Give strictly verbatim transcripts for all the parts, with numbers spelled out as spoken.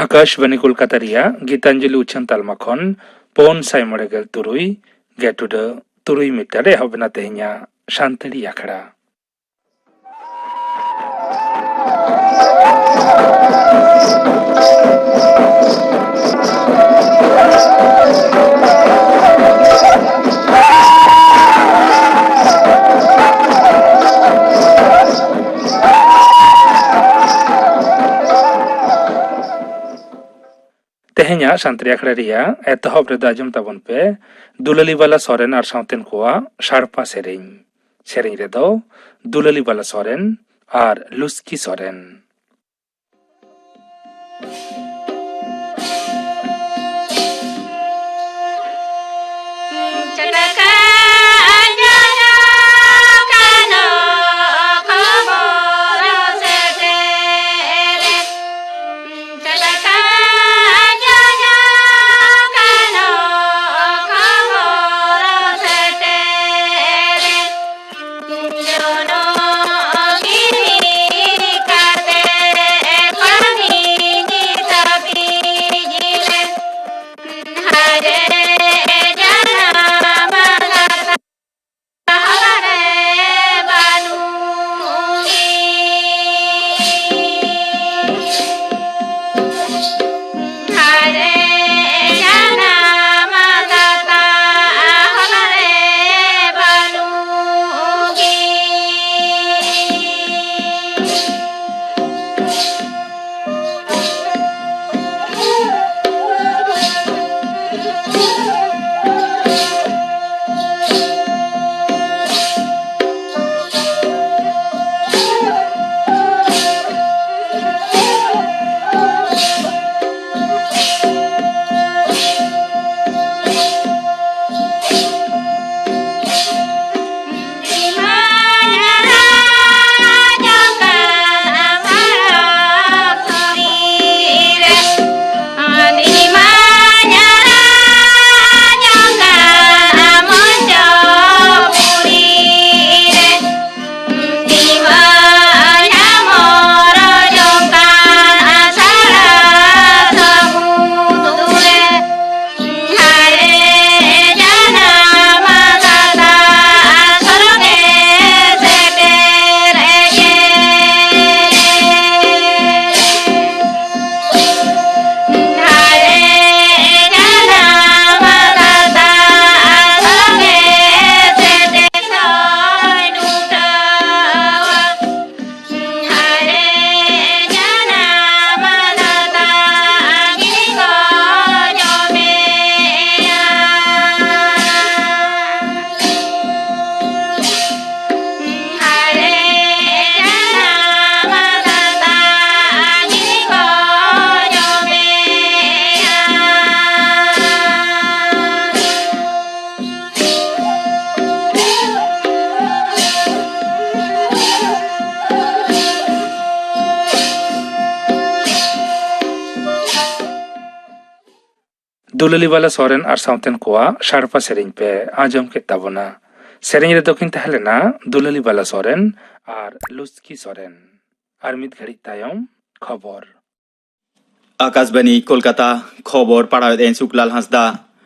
ᱟᱠᱟᱥᱵᱟᱱᱤ ᱠᱳᱞᱠᱟᱛᱟ ᱨᱮᱭᱟᱜ ᱜᱤᱛᱟᱧᱡᱚᱞᱤ ᱩᱪᱷᱟᱹᱱ ᱛᱟᱞᱢᱟ ᱠᱷᱚᱱ ᱯᱩᱱ ᱥᱟᱭ ᱢᱚᱬᱮ ᱜᱮᱞ ᱛᱩᱨᱩᱭ ᱜᱮᱴᱩᱰᱟᱹ ᱛᱩᱨᱩᱭ ᱢᱤᱴᱟᱨ ᱮᱦᱚᱵ ᱮᱱᱟ ᱛᱮᱦᱮᱧᱟᱜ ᱥᱟᱱᱛᱟᱲᱤ ᱟᱠᱷᱲᱟ᱾ ᱛᱮᱦᱮᱧᱟᱜ ᱥᱟᱱᱛᱟᱲᱤ ᱟᱠᱷᱲᱟ ᱨᱮᱭᱟᱜ ᱮᱛᱚᱦᱚᱵ ᱨᱮᱫᱚ ᱟᱸᱡᱚᱢ ᱛᱟᱵᱚᱱ ᱯᱮ ᱫᱩᱞᱟᱹᱞᱤ ᱵᱟᱞᱟ ᱥᱚᱨᱮᱱ ᱟᱨ ᱥᱟᱶᱛᱮᱱ ᱠᱚᱣᱟᱜ ᱥᱟᱲᱯᱟ ᱥᱮᱨᱮᱧ᱾ ᱥᱮᱨᱮᱧ ᱨᱮᱫᱚ ᱫᱩᱞᱟᱹᱞᱤ ᱵᱟᱞᱟ ᱥᱚᱨᱮᱱ ᱟᱨ ᱞᱩᱥᱠᱤ ᱥᱚᱨᱮᱱ᱾ ᱫᱩᱞᱟᱹᱞᱤ ᱵᱟᱞᱟ ᱥᱚᱨᱮᱱ ᱟᱨ ᱥᱟᱶᱛᱮᱱ ᱠᱚᱣᱟᱜ ᱥᱟᱲᱯᱟ ᱥᱮᱨᱮᱧ ᱯᱮ ᱟᱸᱡᱚᱢ ᱠᱮᱫ ᱛᱟᱵᱚᱱᱟ᱾ ᱥᱮᱨᱮᱧ ᱨᱮᱫᱚ ᱠᱤᱱ ᱛᱟᱦᱮᱸ ᱞᱮᱱᱟ ᱫᱩᱞᱟᱹᱞᱤ ᱵᱟᱞᱟ ᱥᱚᱨᱮᱱ ᱟᱨ ᱞᱩᱥᱠᱤ ᱥᱚᱨᱮᱱ᱾ ᱟᱨ ᱢᱤᱫ ᱜᱷᱟᱹᱲᱤᱡ ᱛᱟᱭᱚᱢ ᱠᱷᱚᱵᱚᱨ᱾ ᱟᱠᱟᱥᱵᱟᱱᱤ ᱠᱳᱞᱠᱟᱛᱟ, ᱠᱷᱚᱵᱚᱨ ᱯᱟᱲᱦᱟᱣᱮᱫ ᱟᱹᱧ ᱥᱩᱠᱞᱟᱞ ᱦᱟᱸᱥᱫᱟ᱾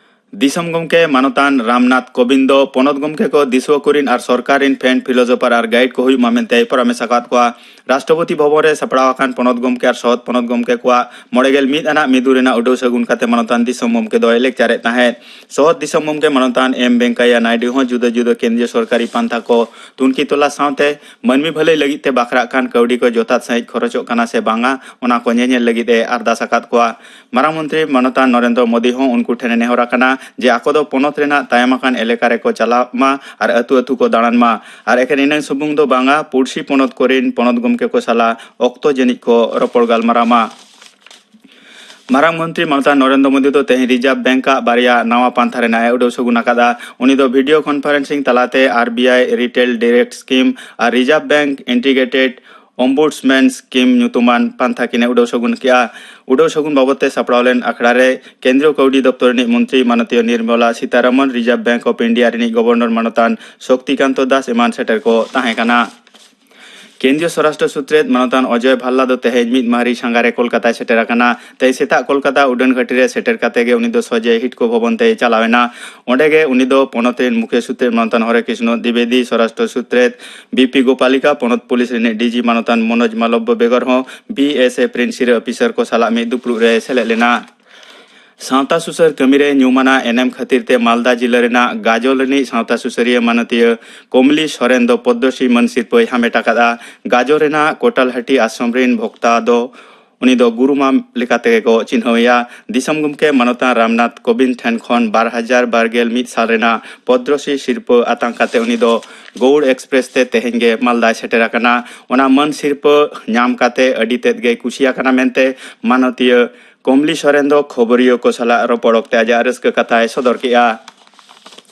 ᱫᱤᱥᱚᱢ ᱜᱚᱢᱠᱮ ᱢᱟᱱᱚᱛᱟᱱ ᱨᱟᱢᱱᱟᱛᱷ ᱠᱳᱵᱤᱱᱫ ᱫᱚ ᱯᱚᱱᱚᱛ ᱜᱚᱢᱠᱮ ᱠᱚ ᱫᱤᱥᱩᱣᱟᱹ ᱠᱚᱨᱤᱱ ᱟᱨ ᱥᱚᱨᱠᱟᱨ ᱨᱤᱱ ᱯᱷᱮᱱ ᱯᱷᱤᱞᱳᱡᱚᱯᱷᱟᱨ ᱟᱨ ᱜᱟᱭᱤᱰ ᱠᱚ ᱦᱩᱭᱩᱜ ᱢᱟ ᱢᱮᱱᱛᱮᱭ ᱯᱚᱨᱟᱢᱮᱥ ᱟᱠᱟᱫ ᱠᱚᱣᱟ᱾ ᱨᱟᱥᱴᱨᱚᱯᱚᱛᱤ ᱵᱷᱚᱵᱚᱱ ᱨᱮ ᱥᱟᱯᱲᱟᱣ ᱟᱠᱟᱱ ᱯᱚᱱᱚᱛ ᱜᱚᱢᱠᱮ ᱟᱨ ᱥᱚᱦᱚᱫ ᱯᱚᱱᱚᱛ ᱜᱚᱢᱠᱮ ᱠᱚᱣᱟᱜ ᱢᱚᱬᱮ ᱜᱮᱞ ᱢᱤᱫ ᱟᱱᱟᱜ ᱢᱤᱫᱩᱱ ᱨᱮᱱᱟᱜ ᱩᱰᱟᱹᱣ ᱥᱟᱹᱜᱩᱱ ᱠᱟᱛᱮ ᱢᱟᱱᱚᱛᱟᱱ ᱫᱤᱥᱚᱢ ᱜᱚᱢᱠᱮ ᱫᱚᱭ ᱞᱮᱠᱪᱟᱨᱮᱫ ᱛᱟᱦᱮᱸᱫ᱾ ᱥᱚᱦᱚᱫ ᱫᱤᱥᱚᱢ ᱜᱚᱢᱠᱮ ᱢᱟᱱᱚᱛᱟᱱ ᱮᱢ ᱵᱮᱝᱠᱟᱭᱟ ᱱᱟᱭᱰᱩ ᱦᱚᱸ ᱡᱩᱫᱟᱹ ᱡᱩᱫᱟᱹ ᱠᱮᱱᱫᱨᱤᱭᱚ ᱥᱚᱨᱠᱟᱨᱤ ᱯᱟᱱᱛᱷᱟ ᱠᱚ ᱛᱩᱱᱠᱷᱤ ᱛᱚᱞᱟᱥ ᱥᱟᱶᱛᱮ ᱢᱟᱹᱱᱢᱤ ᱵᱷᱟᱹᱞᱟᱹᱭ ᱞᱟᱹᱜᱤᱫ ᱛᱮ ᱵᱟᱠᱷᱨᱟᱜ ᱠᱟᱱ ᱠᱟᱹᱣᱰᱤ ᱠᱚ ᱡᱚᱛᱷᱟᱛ ᱥᱟᱺᱦᱤᱡ ᱠᱷᱚᱨᱚᱪᱚᱜ ᱠᱟᱱᱟ ᱥᱮ ᱵᱟᱝᱟ, ᱚᱱᱟ ᱠᱚ ᱧᱮᱧᱮᱞ ᱞᱟᱹᱜᱤᱫ ᱮ ᱟᱨᱫᱟᱥ ᱟᱠᱟᱫ ᱠᱚᱣᱟ᱾ ᱢᱟᱨᱟᱝ ᱢᱚᱱᱛᱨᱤ ᱢᱟᱱᱚᱛᱟᱱ ᱱᱚᱨᱮᱱᱫᱨᱚ ᱢᱳᱫᱤ ᱦᱚᱸ ᱩᱱᱠᱩ ᱴᱷᱮᱱ ᱮ ᱱᱮᱦᱚᱨ ᱟᱠᱟᱱᱟ ᱡᱮ ᱟᱠᱚ ᱫᱚ ᱯᱚᱱᱚᱛ ᱨᱮᱱᱟᱜ ᱛᱟᱭᱚᱢ ᱟᱠᱟᱱ ᱮᱞᱟᱠᱟ ᱨᱮᱠᱚ ᱪᱟᱞᱟᱜ ᱢᱟ ᱟᱨ ᱟᱹᱛᱩ ᱟᱹᱛᱩ ᱠᱚ ᱫᱟᱬᱟᱱ ᱢᱟ ᱟᱨ ᱮᱠᱮᱱ ᱤᱱᱟᱹᱝ ᱥᱩᱢᱩᱝ ᱫᱚ ᱵᱟᱝᱟ, ᱯᱩᱲᱥᱤ ᱯᱚᱱᱚᱛ ᱠᱚᱨᱮᱱ ᱯᱚᱱᱚᱛ ᱜᱚᱢᱠᱮ ᱠᱚ ᱥᱟᱞᱟᱜ ᱚᱠᱛᱚ ᱡᱟᱹᱱᱤᱡ ᱠᱚ ᱨᱚᱯᱚᱲ ᱜᱟᱞᱢᱟᱨᱟᱣ ᱢᱟ᱾ ᱢᱟᱨᱟᱝ ᱢᱚᱱᱛᱨᱤ ᱢᱟᱱᱚᱛᱟᱱ ᱱᱚᱨᱮᱱᱫᱨᱚ ᱢᱳᱫᱤ ᱫᱚ ᱛᱮᱦᱮᱧ ᱨᱤᱡᱟᱨᱵᱷ ᱵᱮᱝᱠ ᱟᱜ ᱵᱟᱨᱭᱟ ᱱᱟᱣᱟ ᱯᱟᱱᱛᱷᱟ ᱨᱮᱱᱟᱜ ᱮ ᱩᱰᱟᱹᱣ ᱥᱟᱹᱜᱩᱱ ᱟᱠᱟᱫᱼᱟ᱾ ᱩᱱᱤ ᱫᱚ ᱵᱷᱤᱰᱤᱭᱳ ᱠᱚᱱᱯᱷᱟᱨᱮᱱᱥᱤᱝ ᱛᱟᱞᱟᱛᱮ R B I retail direct scheme ᱟᱨ reserve bank integrated ombudsman scheme ᱧᱩᱛᱩᱢᱟᱱ ᱯᱟᱱᱛᱷᱟ ᱠᱤᱱ ᱮ ᱩᱰᱟᱹᱣ ᱥᱟᱹᱜᱩᱱ ᱠᱮᱫᱼᱟ᱾ ᱩᱰᱟᱹᱣ ᱥᱟᱹᱜᱩᱱ ᱵᱟᱵᱚᱫ ᱛᱮ ᱥᱟᱯᱲᱟᱣ ᱞᱮᱱ ᱟᱠᱷᱲᱟ ᱨᱮ ᱠᱮᱱᱫᱨᱤᱭᱚ ᱠᱟᱹᱣᱰᱤ ᱫᱚᱯᱛᱚᱨ ᱨᱤᱱᱤᱡ ᱢᱚᱱᱛᱨᱤ ᱢᱟᱱᱚᱛᱤᱭᱚ Nirmala Sitharaman, reserve bank of India ᱨᱤᱱᱤᱡ ᱜᱚᱵᱷᱚᱨᱱᱚᱨ ᱢᱟᱱᱚᱛᱟᱱ ᱥᱚᱠᱛᱤᱠᱟᱱᱛᱚ ᱫᱟᱥ ᱮᱢᱟᱱ ᱥᱮᱴᱮᱨ ᱠᱚ ᱛᱟᱦᱮᱸ ᱠᱟᱱᱟ᱾ ᱠᱮᱱᱫᱨᱤᱭᱚ ᱥᱚᱨᱟᱥᱴᱨᱚ ᱥᱩᱛᱨᱮᱛ ᱢᱟᱱᱚᱛᱟᱱ ᱚᱡᱚᱭ ᱵᱷᱟᱞᱞᱟ ᱫᱚ ᱛᱮᱦᱮᱧ ᱢᱤᱫ ᱢᱟᱦᱨᱤ ᱥᱟᱸᱜᱷᱟᱨ ᱨᱮ ᱠᱳᱞᱠᱟᱛᱟᱭ ᱥᱮᱴᱮᱨ ᱟᱠᱟᱱᱟ᱾ ᱛᱮᱦᱮᱧ ᱥᱮᱛᱟᱜ ᱠᱳᱞᱠᱟᱛᱟ ᱩᱰᱟᱹᱱ ᱜᱷᱟᱹᱴᱤ ᱨᱮ ᱥᱮᱴᱮᱨ ᱠᱟᱛᱮ ᱜᱮ ᱩᱱᱤ ᱫᱚ ᱥᱚᱡᱷᱮ ᱦᱤᱰᱠᱳ ᱵᱷᱚᱵᱚᱱ ᱛᱮᱭ ᱪᱟᱞᱟᱣ ᱮᱱᱟ᱾ ᱚᱸᱰᱮ ᱜᱮ ᱩᱱᱤ ᱫᱚ ᱯᱚᱱᱚᱛ ᱨᱮᱱ ᱢᱩᱠᱷᱤᱭᱟᱹ ᱥᱩᱛᱨᱮᱛ ᱢᱟᱱᱚᱛᱟᱱ ᱦᱚᱨᱮ ᱠᱨᱤᱥᱱᱚ ᱫᱤᱵᱮᱫᱤ, ᱥᱚᱨᱟᱥᱴᱨᱚ ᱥᱩᱛᱨᱮᱛ ᱵᱤ ᱯᱤ ᱜᱳᱯᱟᱞᱤᱠᱟ, ᱯᱚᱱᱚᱛ ᱯᱩᱞᱤᱥ ᱨᱤᱱᱤᱡ ᱰᱤ ᱡᱤ ᱢᱟᱱᱚᱛᱟᱱ ᱢᱚᱱᱳᱡᱽ ᱢᱟᱞᱚᱵᱽᱵᱚ ᱵᱮᱜᱚᱨ ᱦᱚᱸ ᱵᱤ ᱮᱥ ᱮᱯᱷ ᱨᱤᱱ ᱥᱤᱨᱟᱹ ᱚᱯᱷᱤᱥᱟᱨ ᱠᱚ ᱥᱟᱞᱟᱜ ᱢᱤᱫ ᱫᱩᱯᱲᱩᱵ ᱨᱮ ᱥᱮᱞᱮᱫ ᱞᱮᱱᱟ᱾ ᱥᱟᱶᱛᱟ ᱥᱩᱥᱟᱹᱨ ᱠᱟᱹᱢᱤ ᱨᱮ ᱧᱩᱢᱟᱱᱟᱜ ᱮᱱᱮᱢ ᱠᱷᱟᱹᱛᱤᱨ ᱛᱮ ᱢᱟᱞᱫᱟ ᱡᱤᱞᱟᱹ ᱨᱮᱱᱟᱜ ᱜᱟᱡᱚᱞ ᱨᱤᱱᱤᱡ ᱥᱟᱶᱛᱟ ᱥᱩᱥᱟᱹᱨᱤᱭᱟᱹ ᱢᱟᱱᱚᱛᱤᱭᱟᱹ ᱠᱚᱢᱞᱤ ᱥᱚᱨᱮᱱ ᱫᱚ ᱯᱚᱫᱽᱢᱚᱥᱨᱤ ᱢᱟᱹᱱ ᱥᱤᱨᱯᱟᱹᱭ ᱦᱟᱢᱮᱴ ᱟᱠᱟᱫᱼᱟ᱾ ᱜᱟᱡᱚᱞ ᱨᱮᱱᱟᱜ ᱠᱳᱴᱟᱞᱦᱟᱹᱴᱤ ᱟᱥᱨᱚᱢ ᱨᱤᱱ ᱵᱷᱚᱠᱛᱟ ᱫᱚ ᱩᱱᱤ ᱫᱚ ᱜᱩᱨᱩ ᱢᱟ ᱞᱮᱠᱟ ᱛᱮᱜᱮ ᱠᱚ ᱪᱤᱱᱦᱟᱹᱣ ᱮᱭᱟ᱾ ᱫᱤᱥᱚᱢ ᱜᱚᱢᱠᱮ ᱢᱟᱱᱚᱛᱟᱱ ᱨᱟᱢᱱᱟᱛᱷ ᱠᱳᱵᱤᱱᱫ ᱴᱷᱮᱱ ᱠᱷᱚᱱ ᱵᱟᱨ ᱦᱟᱡᱟᱨ ᱵᱟᱨ ᱜᱮᱞ ᱢᱤᱫ ᱥᱟᱞ ᱨᱮᱱᱟᱜ ᱯᱚᱫᱽᱢᱚᱥᱨᱤ ᱥᱤᱨᱯᱟᱹ ᱟᱛᱟᱝ ᱠᱟᱛᱮ ᱩᱱᱤ ᱫᱚ ᱜᱳᱣᱲ ᱮᱠᱥᱯᱨᱮᱥ ᱛᱮ ᱛᱮᱦᱮᱧ ᱜᱮ ᱢᱟᱞᱫᱟᱭ ᱥᱮᱴᱮᱨ ᱟᱠᱟᱱᱟ᱾ ᱚᱱᱟ ᱢᱟᱹᱱ ᱥᱤᱨᱯᱟᱹ ᱧᱟᱢ ᱠᱟᱛᱮ ᱟᱹᱰᱤ ᱛᱮᱫ ᱜᱮᱭ ᱠᱩᱥᱤ ᱟᱠᱟᱱᱟ ᱢᱮᱱᱛᱮ ᱢᱟᱱᱚᱛᱤᱭᱟᱹ ᱠᱚᱢᱞᱤ ᱥᱚᱨᱮᱱ ᱫᱚ ᱠᱷᱚᱵᱚᱨᱤᱭᱟᱹ ᱠᱚ ᱥᱟᱞᱟᱜ ᱨᱚᱯᱚᱲ ᱚᱠᱛᱮ ᱟᱡᱟᱜ ᱨᱟᱹᱥᱠᱟᱹ ᱠᱟᱛᱷᱟᱭ ᱥᱚᱫᱚᱨ ᱠᱮᱫᱼᱟ᱾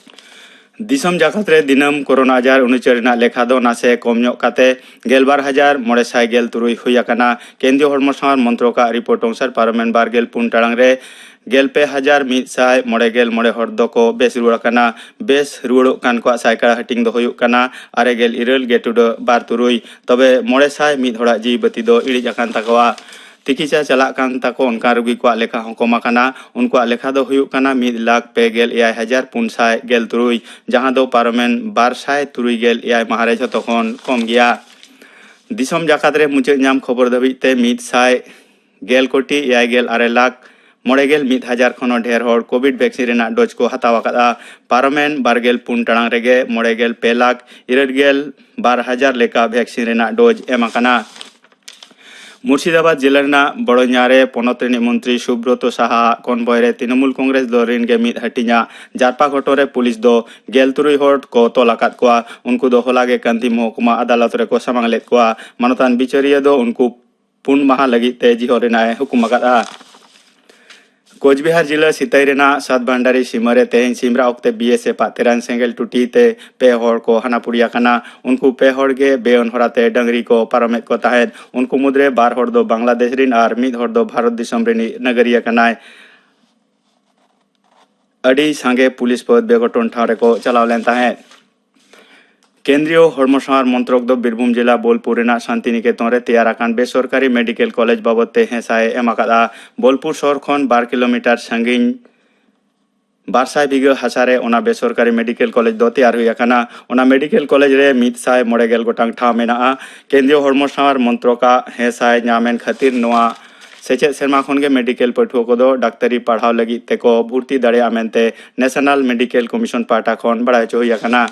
ᱫᱤᱥᱚᱢ ᱡᱟᱠᱟᱛ ᱨᱮ ᱫᱤᱱᱟᱹᱢ ᱠᱳᱨᱳᱱᱟ ᱟᱡᱟᱨ ᱩᱱᱩᱪᱟᱹᱨ ᱨᱮᱱᱟᱜ ᱞᱮᱠᱷᱟ ᱫᱚ ᱱᱟᱥᱮ ᱠᱚᱢ ᱧᱚᱜ ᱠᱟᱛᱮ ᱜᱮᱞᱵᱟᱨ ᱦᱟᱡᱟᱨ ᱢᱚᱬᱮ ᱥᱟᱭ ᱜᱮᱞ ᱛᱩᱨᱩᱭ ᱦᱩᱭ ᱟᱠᱟᱱᱟ᱾ ᱠᱮᱱᱫᱨᱤᱭᱚ ᱦᱚᱲᱢᱚ ᱥᱟᱶᱟᱨ ᱢᱚᱱᱛᱨᱚᱠ ᱟᱜ ᱨᱤᱯᱳᱨᱴ ᱚᱱᱩᱥᱟᱨ ᱯᱟᱨᱚᱢᱮᱱ ᱵᱟᱨ ᱜᱮᱞ ᱯᱩᱱ ᱴᱟᱲᱟᱝ ᱨᱮ ᱜᱮᱞ ᱯᱮ ᱦᱟᱡᱟᱨ ᱢᱤᱫ ᱥᱟᱭ ᱢᱚᱬᱮ ᱜᱮᱞ ᱢᱚᱬᱮ ᱦᱚᱲ ᱫᱚᱠᱚ ᱵᱮᱥ ᱨᱩᱣᱟᱹᱲ ᱟᱠᱟᱱᱟ᱾ ᱵᱮᱥ ᱨᱩᱣᱟᱹᱲᱚᱜ ᱠᱟᱱ ᱠᱚᱣᱟᱜ ᱥᱟᱭᱠᱟᱲᱟ ᱦᱟᱹᱴᱤᱧ ᱫᱚ ᱦᱩᱭᱩᱜ ᱠᱟᱱᱟ ᱟᱨᱮ ᱜᱮᱞ ᱤᱨᱟᱹᱞ ᱜᱮ ᱴᱩᱰᱟᱹᱜ ᱵᱟᱨ ᱛᱩᱨᱩᱭ᱾ ᱛᱚᱵᱮ ᱢᱚᱬᱮ ᱥᱟᱭ ᱢᱤᱫ ᱦᱚᱲᱟᱜ ᱡᱤᱣᱤ ᱵᱟᱹᱛᱤ ᱫᱚ ᱤᱬᱤᱡ ᱟᱠᱟᱱ ᱛᱟᱠᱚᱣᱟ᱾ ᱛᱤᱠᱤᱪᱷᱟ ᱪᱟᱞᱟᱜ ᱠᱟᱱ ᱛᱟᱠᱚ ᱚᱱᱠᱟᱱ ᱨᱩᱜᱤ ᱠᱚᱣᱟᱜ ᱞᱮᱠᱷᱟ ᱦᱚᱸ ᱠᱚᱢ ᱟᱠᱟᱱᱟ᱾ ᱩᱱᱠᱩᱣᱟᱜ ᱞᱮᱠᱷᱟ ᱫᱚ ᱦᱩᱭᱩᱜ ᱠᱟᱱᱟ ᱢᱤᱫ ᱞᱟᱠᱷ ᱯᱮ ᱜᱮᱞ ᱮᱭᱟᱭ ᱦᱟᱡᱟᱨ ᱯᱩᱱ ᱥᱟᱭ ᱜᱮᱞ ᱛᱩᱨᱩᱭ, ᱡᱟᱦᱟᱸ ᱫᱚ ᱯᱟᱨᱚᱢᱮᱱ ᱵᱟᱨ ᱥᱟᱭ ᱛᱩᱨᱩᱭ ᱜᱮᱞ ᱮᱭᱟᱭ ᱢᱟᱦᱟ ᱨᱮ ᱡᱷᱚᱛᱚ ᱠᱷᱚᱱ ᱠᱚᱢ ᱜᱮᱭᱟ᱾ ᱫᱤᱥᱚᱢ ᱡᱟᱠᱟᱛ ᱨᱮ ᱢᱩᱪᱟᱹᱫ ᱧᱟᱢ ᱠᱷᱚᱵᱚᱨ ᱫᱷᱟᱹᱵᱤᱡ ᱛᱮ ᱢᱤᱫ ᱥᱟᱭ ᱜᱮᱞ ᱠᱳᱴᱤ ᱮᱭᱟᱭ ᱜᱮᱞ ᱟᱨᱮ ᱞᱟᱠᱷ ᱢᱚᱬᱮ ᱜᱮᱞ ᱢᱤᱫ ᱦᱟᱡᱟᱨ ᱠᱷᱚᱱ ᱦᱚᱸ ᱰᱷᱮᱨ ᱦᱚᱲ ᱠᱳᱵᱷᱤᱰ ᱵᱷᱮᱠᱥᱤᱱ ᱨᱮᱱᱟᱜ ᱰᱳᱡᱽ ᱠᱚ ᱦᱟᱛᱟᱣ ᱟᱠᱟᱫᱼᱟ᱾ ᱯᱟᱨᱚᱢᱮᱱ ᱵᱟᱨ ᱜᱮᱞ ᱯᱩᱱ ᱴᱟᱲᱟᱝ ᱨᱮᱜᱮ ᱢᱚᱬᱮ ᱜᱮᱞ ᱯᱮ ᱞᱟᱠᱷ ᱤᱨᱟᱹᱞ ᱜᱮᱞ ᱵᱟᱨ ᱦᱟᱡᱟᱨ ᱞᱮᱠᱟ ᱵᱷᱮᱠᱥᱤᱱ ᱨᱮᱱᱟᱜ ᱰᱳᱡᱽ ᱮᱢ ᱟᱠᱟᱱᱟ᱾ ᱢᱩᱨᱥᱤᱫᱟᱵᱟᱫᱽ ᱡᱮᱞᱟ ᱨᱮᱱᱟᱜ ᱵᱚᱲᱚᱧᱟ ᱨᱮ ᱯᱚᱱᱚᱛ ᱨᱤᱱᱤᱡ ᱢᱚᱱᱛᱨᱤ ᱥᱩᱵᱨᱚᱛᱚ ᱥᱟᱦᱟ ᱟᱜ ᱠᱚᱱᱵᱚᱭ ᱨᱮ ᱛᱨᱤᱱᱚᱢᱩᱞ ᱠᱚᱝᱜᱨᱮᱥ ᱫᱚᱞ ᱨᱤᱱ ᱜᱮ ᱢᱤᱫ ᱦᱟᱹᱴᱤᱧᱟᱜ ᱡᱟᱨᱯᱟ ᱜᱷᱚᱴᱚᱱ ᱨᱮ ᱯᱩᱞᱤᱥ ᱫᱚ ᱜᱮᱞ ᱛᱩᱨᱩᱭ ᱦᱚᱲ ᱠᱚ ᱛᱚᱞ ᱟᱠᱟᱫ ᱠᱚᱣᱟ᱾ ᱩᱱᱠᱩ ᱫᱚ ᱦᱚᱞᱟ ᱜᱮ ᱠᱟᱱᱫᱤ ᱢᱚᱦᱠᱩᱢᱟ ᱟᱫᱟᱞᱚᱛ ᱨᱮᱠᱚ ᱥᱟᱢᱟᱝ ᱞᱮᱫ ᱠᱚᱣᱟ᱾ ᱢᱟᱱᱚᱛᱟᱱ ᱵᱤᱪᱟᱹᱨᱤᱭᱟᱹ ᱫᱚ ᱩᱱᱠᱩ ᱯᱩᱱ ᱢᱟᱦᱟ ᱞᱟᱹᱜᱤᱫ ᱛᱮ ᱡᱤᱦᱚᱞ ᱨᱮᱱᱟᱜ ᱮ ᱦᱩᱠᱩᱢ ᱟᱠᱟᱫᱼᱟ᱾ ᱠᱳᱪᱵᱤᱦᱟᱨ ᱡᱤᱞᱟᱹ ᱥᱤᱛᱟᱹᱭ ᱨᱮᱱᱟᱜ ᱥᱟᱛᱵᱷᱟᱱᱰᱟᱨᱤ ᱥᱤᱢᱟᱹ ᱨᱮ ᱛᱮᱦᱮᱧ ᱥᱤᱢᱨᱟᱜ ᱚᱠᱛᱮ ᱵᱤ ᱮᱥ ᱮᱯᱷ ᱟᱜ ᱛᱮᱨᱟᱱ ᱥᱮᱸᱜᱮᱞ ᱴᱩᱴᱤ ᱛᱮ ᱯᱮ ᱦᱚᱲ ᱠᱚ ᱦᱟᱱᱟ ᱯᱩᱨᱤ ᱟᱠᱟᱱᱟ᱾ ᱩᱱᱠᱩ ᱯᱮ ᱦᱚᱲ ᱜᱮ ᱵᱮᱭᱚᱱ ᱦᱚᱨᱟ ᱛᱮ ᱰᱟᱹᱝᱨᱤ ᱠᱚ ᱯᱟᱨᱚᱢᱮᱫ ᱠᱚ ᱛᱟᱦᱮᱸᱫ᱾ ᱩᱱᱠᱩ ᱢᱩᱫᱽᱨᱮ ᱵᱟᱨ ᱦᱚᱲ ᱫᱚ ᱵᱟᱝᱞᱟᱫᱮᱥ ᱨᱤᱱ ᱟᱨ ᱢᱤᱫ ᱦᱚᱲ ᱫᱚ ᱵᱷᱟᱨᱚᱛ ᱫᱤᱥᱚᱢ ᱨᱤᱱᱤᱡ ᱱᱟᱜᱟᱨᱤᱭᱟᱹ ᱠᱟᱱᱟᱭ᱾ ᱟᱹᱰᱤ ᱥᱟᱸᱜᱮ ᱯᱩᱞᱤᱥ ᱯᱷᱟᱹᱫ ᱵᱮᱜᱷᱚᱴᱚᱱ ᱴᱷᱟᱶ ᱨᱮᱠᱚ ᱪᱟᱞᱟᱣ ᱞᱮᱱ ᱛᱟᱦᱮᱸᱫ᱾ ᱠᱮᱱᱫᱨᱤᱭᱚ ᱦᱚᱲᱢᱚ ᱥᱟᱶᱟᱨ ᱢᱚᱱᱛᱨᱚᱠ ᱫᱚ ᱵᱤᱨᱵᱷᱩᱢ ᱡᱮᱞᱟ ᱵᱳᱞᱯᱩᱨ ᱨᱮᱱᱟᱜ ᱥᱟᱱᱛᱤᱱᱤᱠᱮᱛᱚᱱ ᱨᱮ ᱛᱮᱭᱟᱨ ᱟᱠᱟᱱ ᱵᱮᱥᱚᱨᱠᱟᱨᱤ ᱢᱮᱰᱤᱠᱮᱞ ᱠᱚᱞᱮᱡᱽ ᱵᱟᱵᱚᱫ ᱛᱮ ᱦᱮᱸᱥᱟᱭ ᱮᱢ ᱟᱠᱟᱫᱼᱟ᱾ ᱵᱳᱞᱯᱩᱨ ᱥᱚᱦᱚᱨ ᱠᱷᱚᱱ ᱵᱟᱨ ᱠᱤᱞᱳᱢᱤᱴᱟᱨ ᱥᱟᱺᱜᱤᱧ ᱵᱟᱨ ᱥᱟᱭ ᱵᱤᱜᱷᱟᱹ ᱦᱟᱥᱟ ᱨᱮ ᱚᱱᱟ ᱵᱮᱥᱚᱨᱠᱟᱨᱤ ᱢᱮᱰᱤᱠᱮᱞ ᱠᱚᱞᱮᱡᱽ ᱫᱚ ᱛᱮᱭᱟᱨ ᱦᱩᱭ ᱟᱠᱟᱱᱟ᱾ ᱚᱱᱟ ᱢᱮᱰᱤᱠᱮᱞ ᱠᱚᱞᱮᱡᱽ ᱨᱮ ᱢᱤᱫ ᱥᱟᱭ ᱢᱚᱬᱮ ᱜᱮᱞ ᱜᱚᱴᱟᱝ ᱴᱷᱟᱶ ᱢᱮᱱᱟᱜᱼᱟ᱾ ᱠᱮᱱᱫᱨᱤᱭᱚ ᱦᱚᱲᱢᱚ ᱥᱟᱶᱟᱨ ᱢᱚᱱᱛᱨᱚᱠ ᱟᱜ ᱦᱮᱸᱥᱟᱭ ᱧᱟᱢ ᱮᱱ ᱠᱷᱟᱹᱛᱤᱨ ᱱᱚᱣᱟ ᱥᱮᱪᱮᱫ ᱥᱮᱨᱢᱟ ᱠᱷᱚᱱ ᱜᱮ ᱢᱮᱰᱤᱠᱮᱞ ᱯᱟᱹᱴᱷᱩᱣᱟᱹ ᱠᱚᱫᱚ ᱰᱟᱠᱛᱟᱨᱤ ᱯᱟᱲᱦᱟᱣ ᱞᱟᱹᱜᱤᱫ ᱛᱮᱠᱚ ᱵᱷᱩᱨᱛᱤ ᱫᱟᱲᱮᱭᱟᱜᱼᱟ ᱢᱮᱱᱛᱮ ᱱᱮᱥᱚᱱᱟᱞ ᱢᱮᱰᱤᱠᱮᱞ ᱠᱚᱢᱤᱥᱚᱱ ᱯᱟᱦᱴᱟ ᱠᱷᱚᱱ ᱵᱟᱲᱟᱭ ᱦᱚᱪᱚ ᱦᱩᱭ ᱟᱠᱟᱱᱟ᱾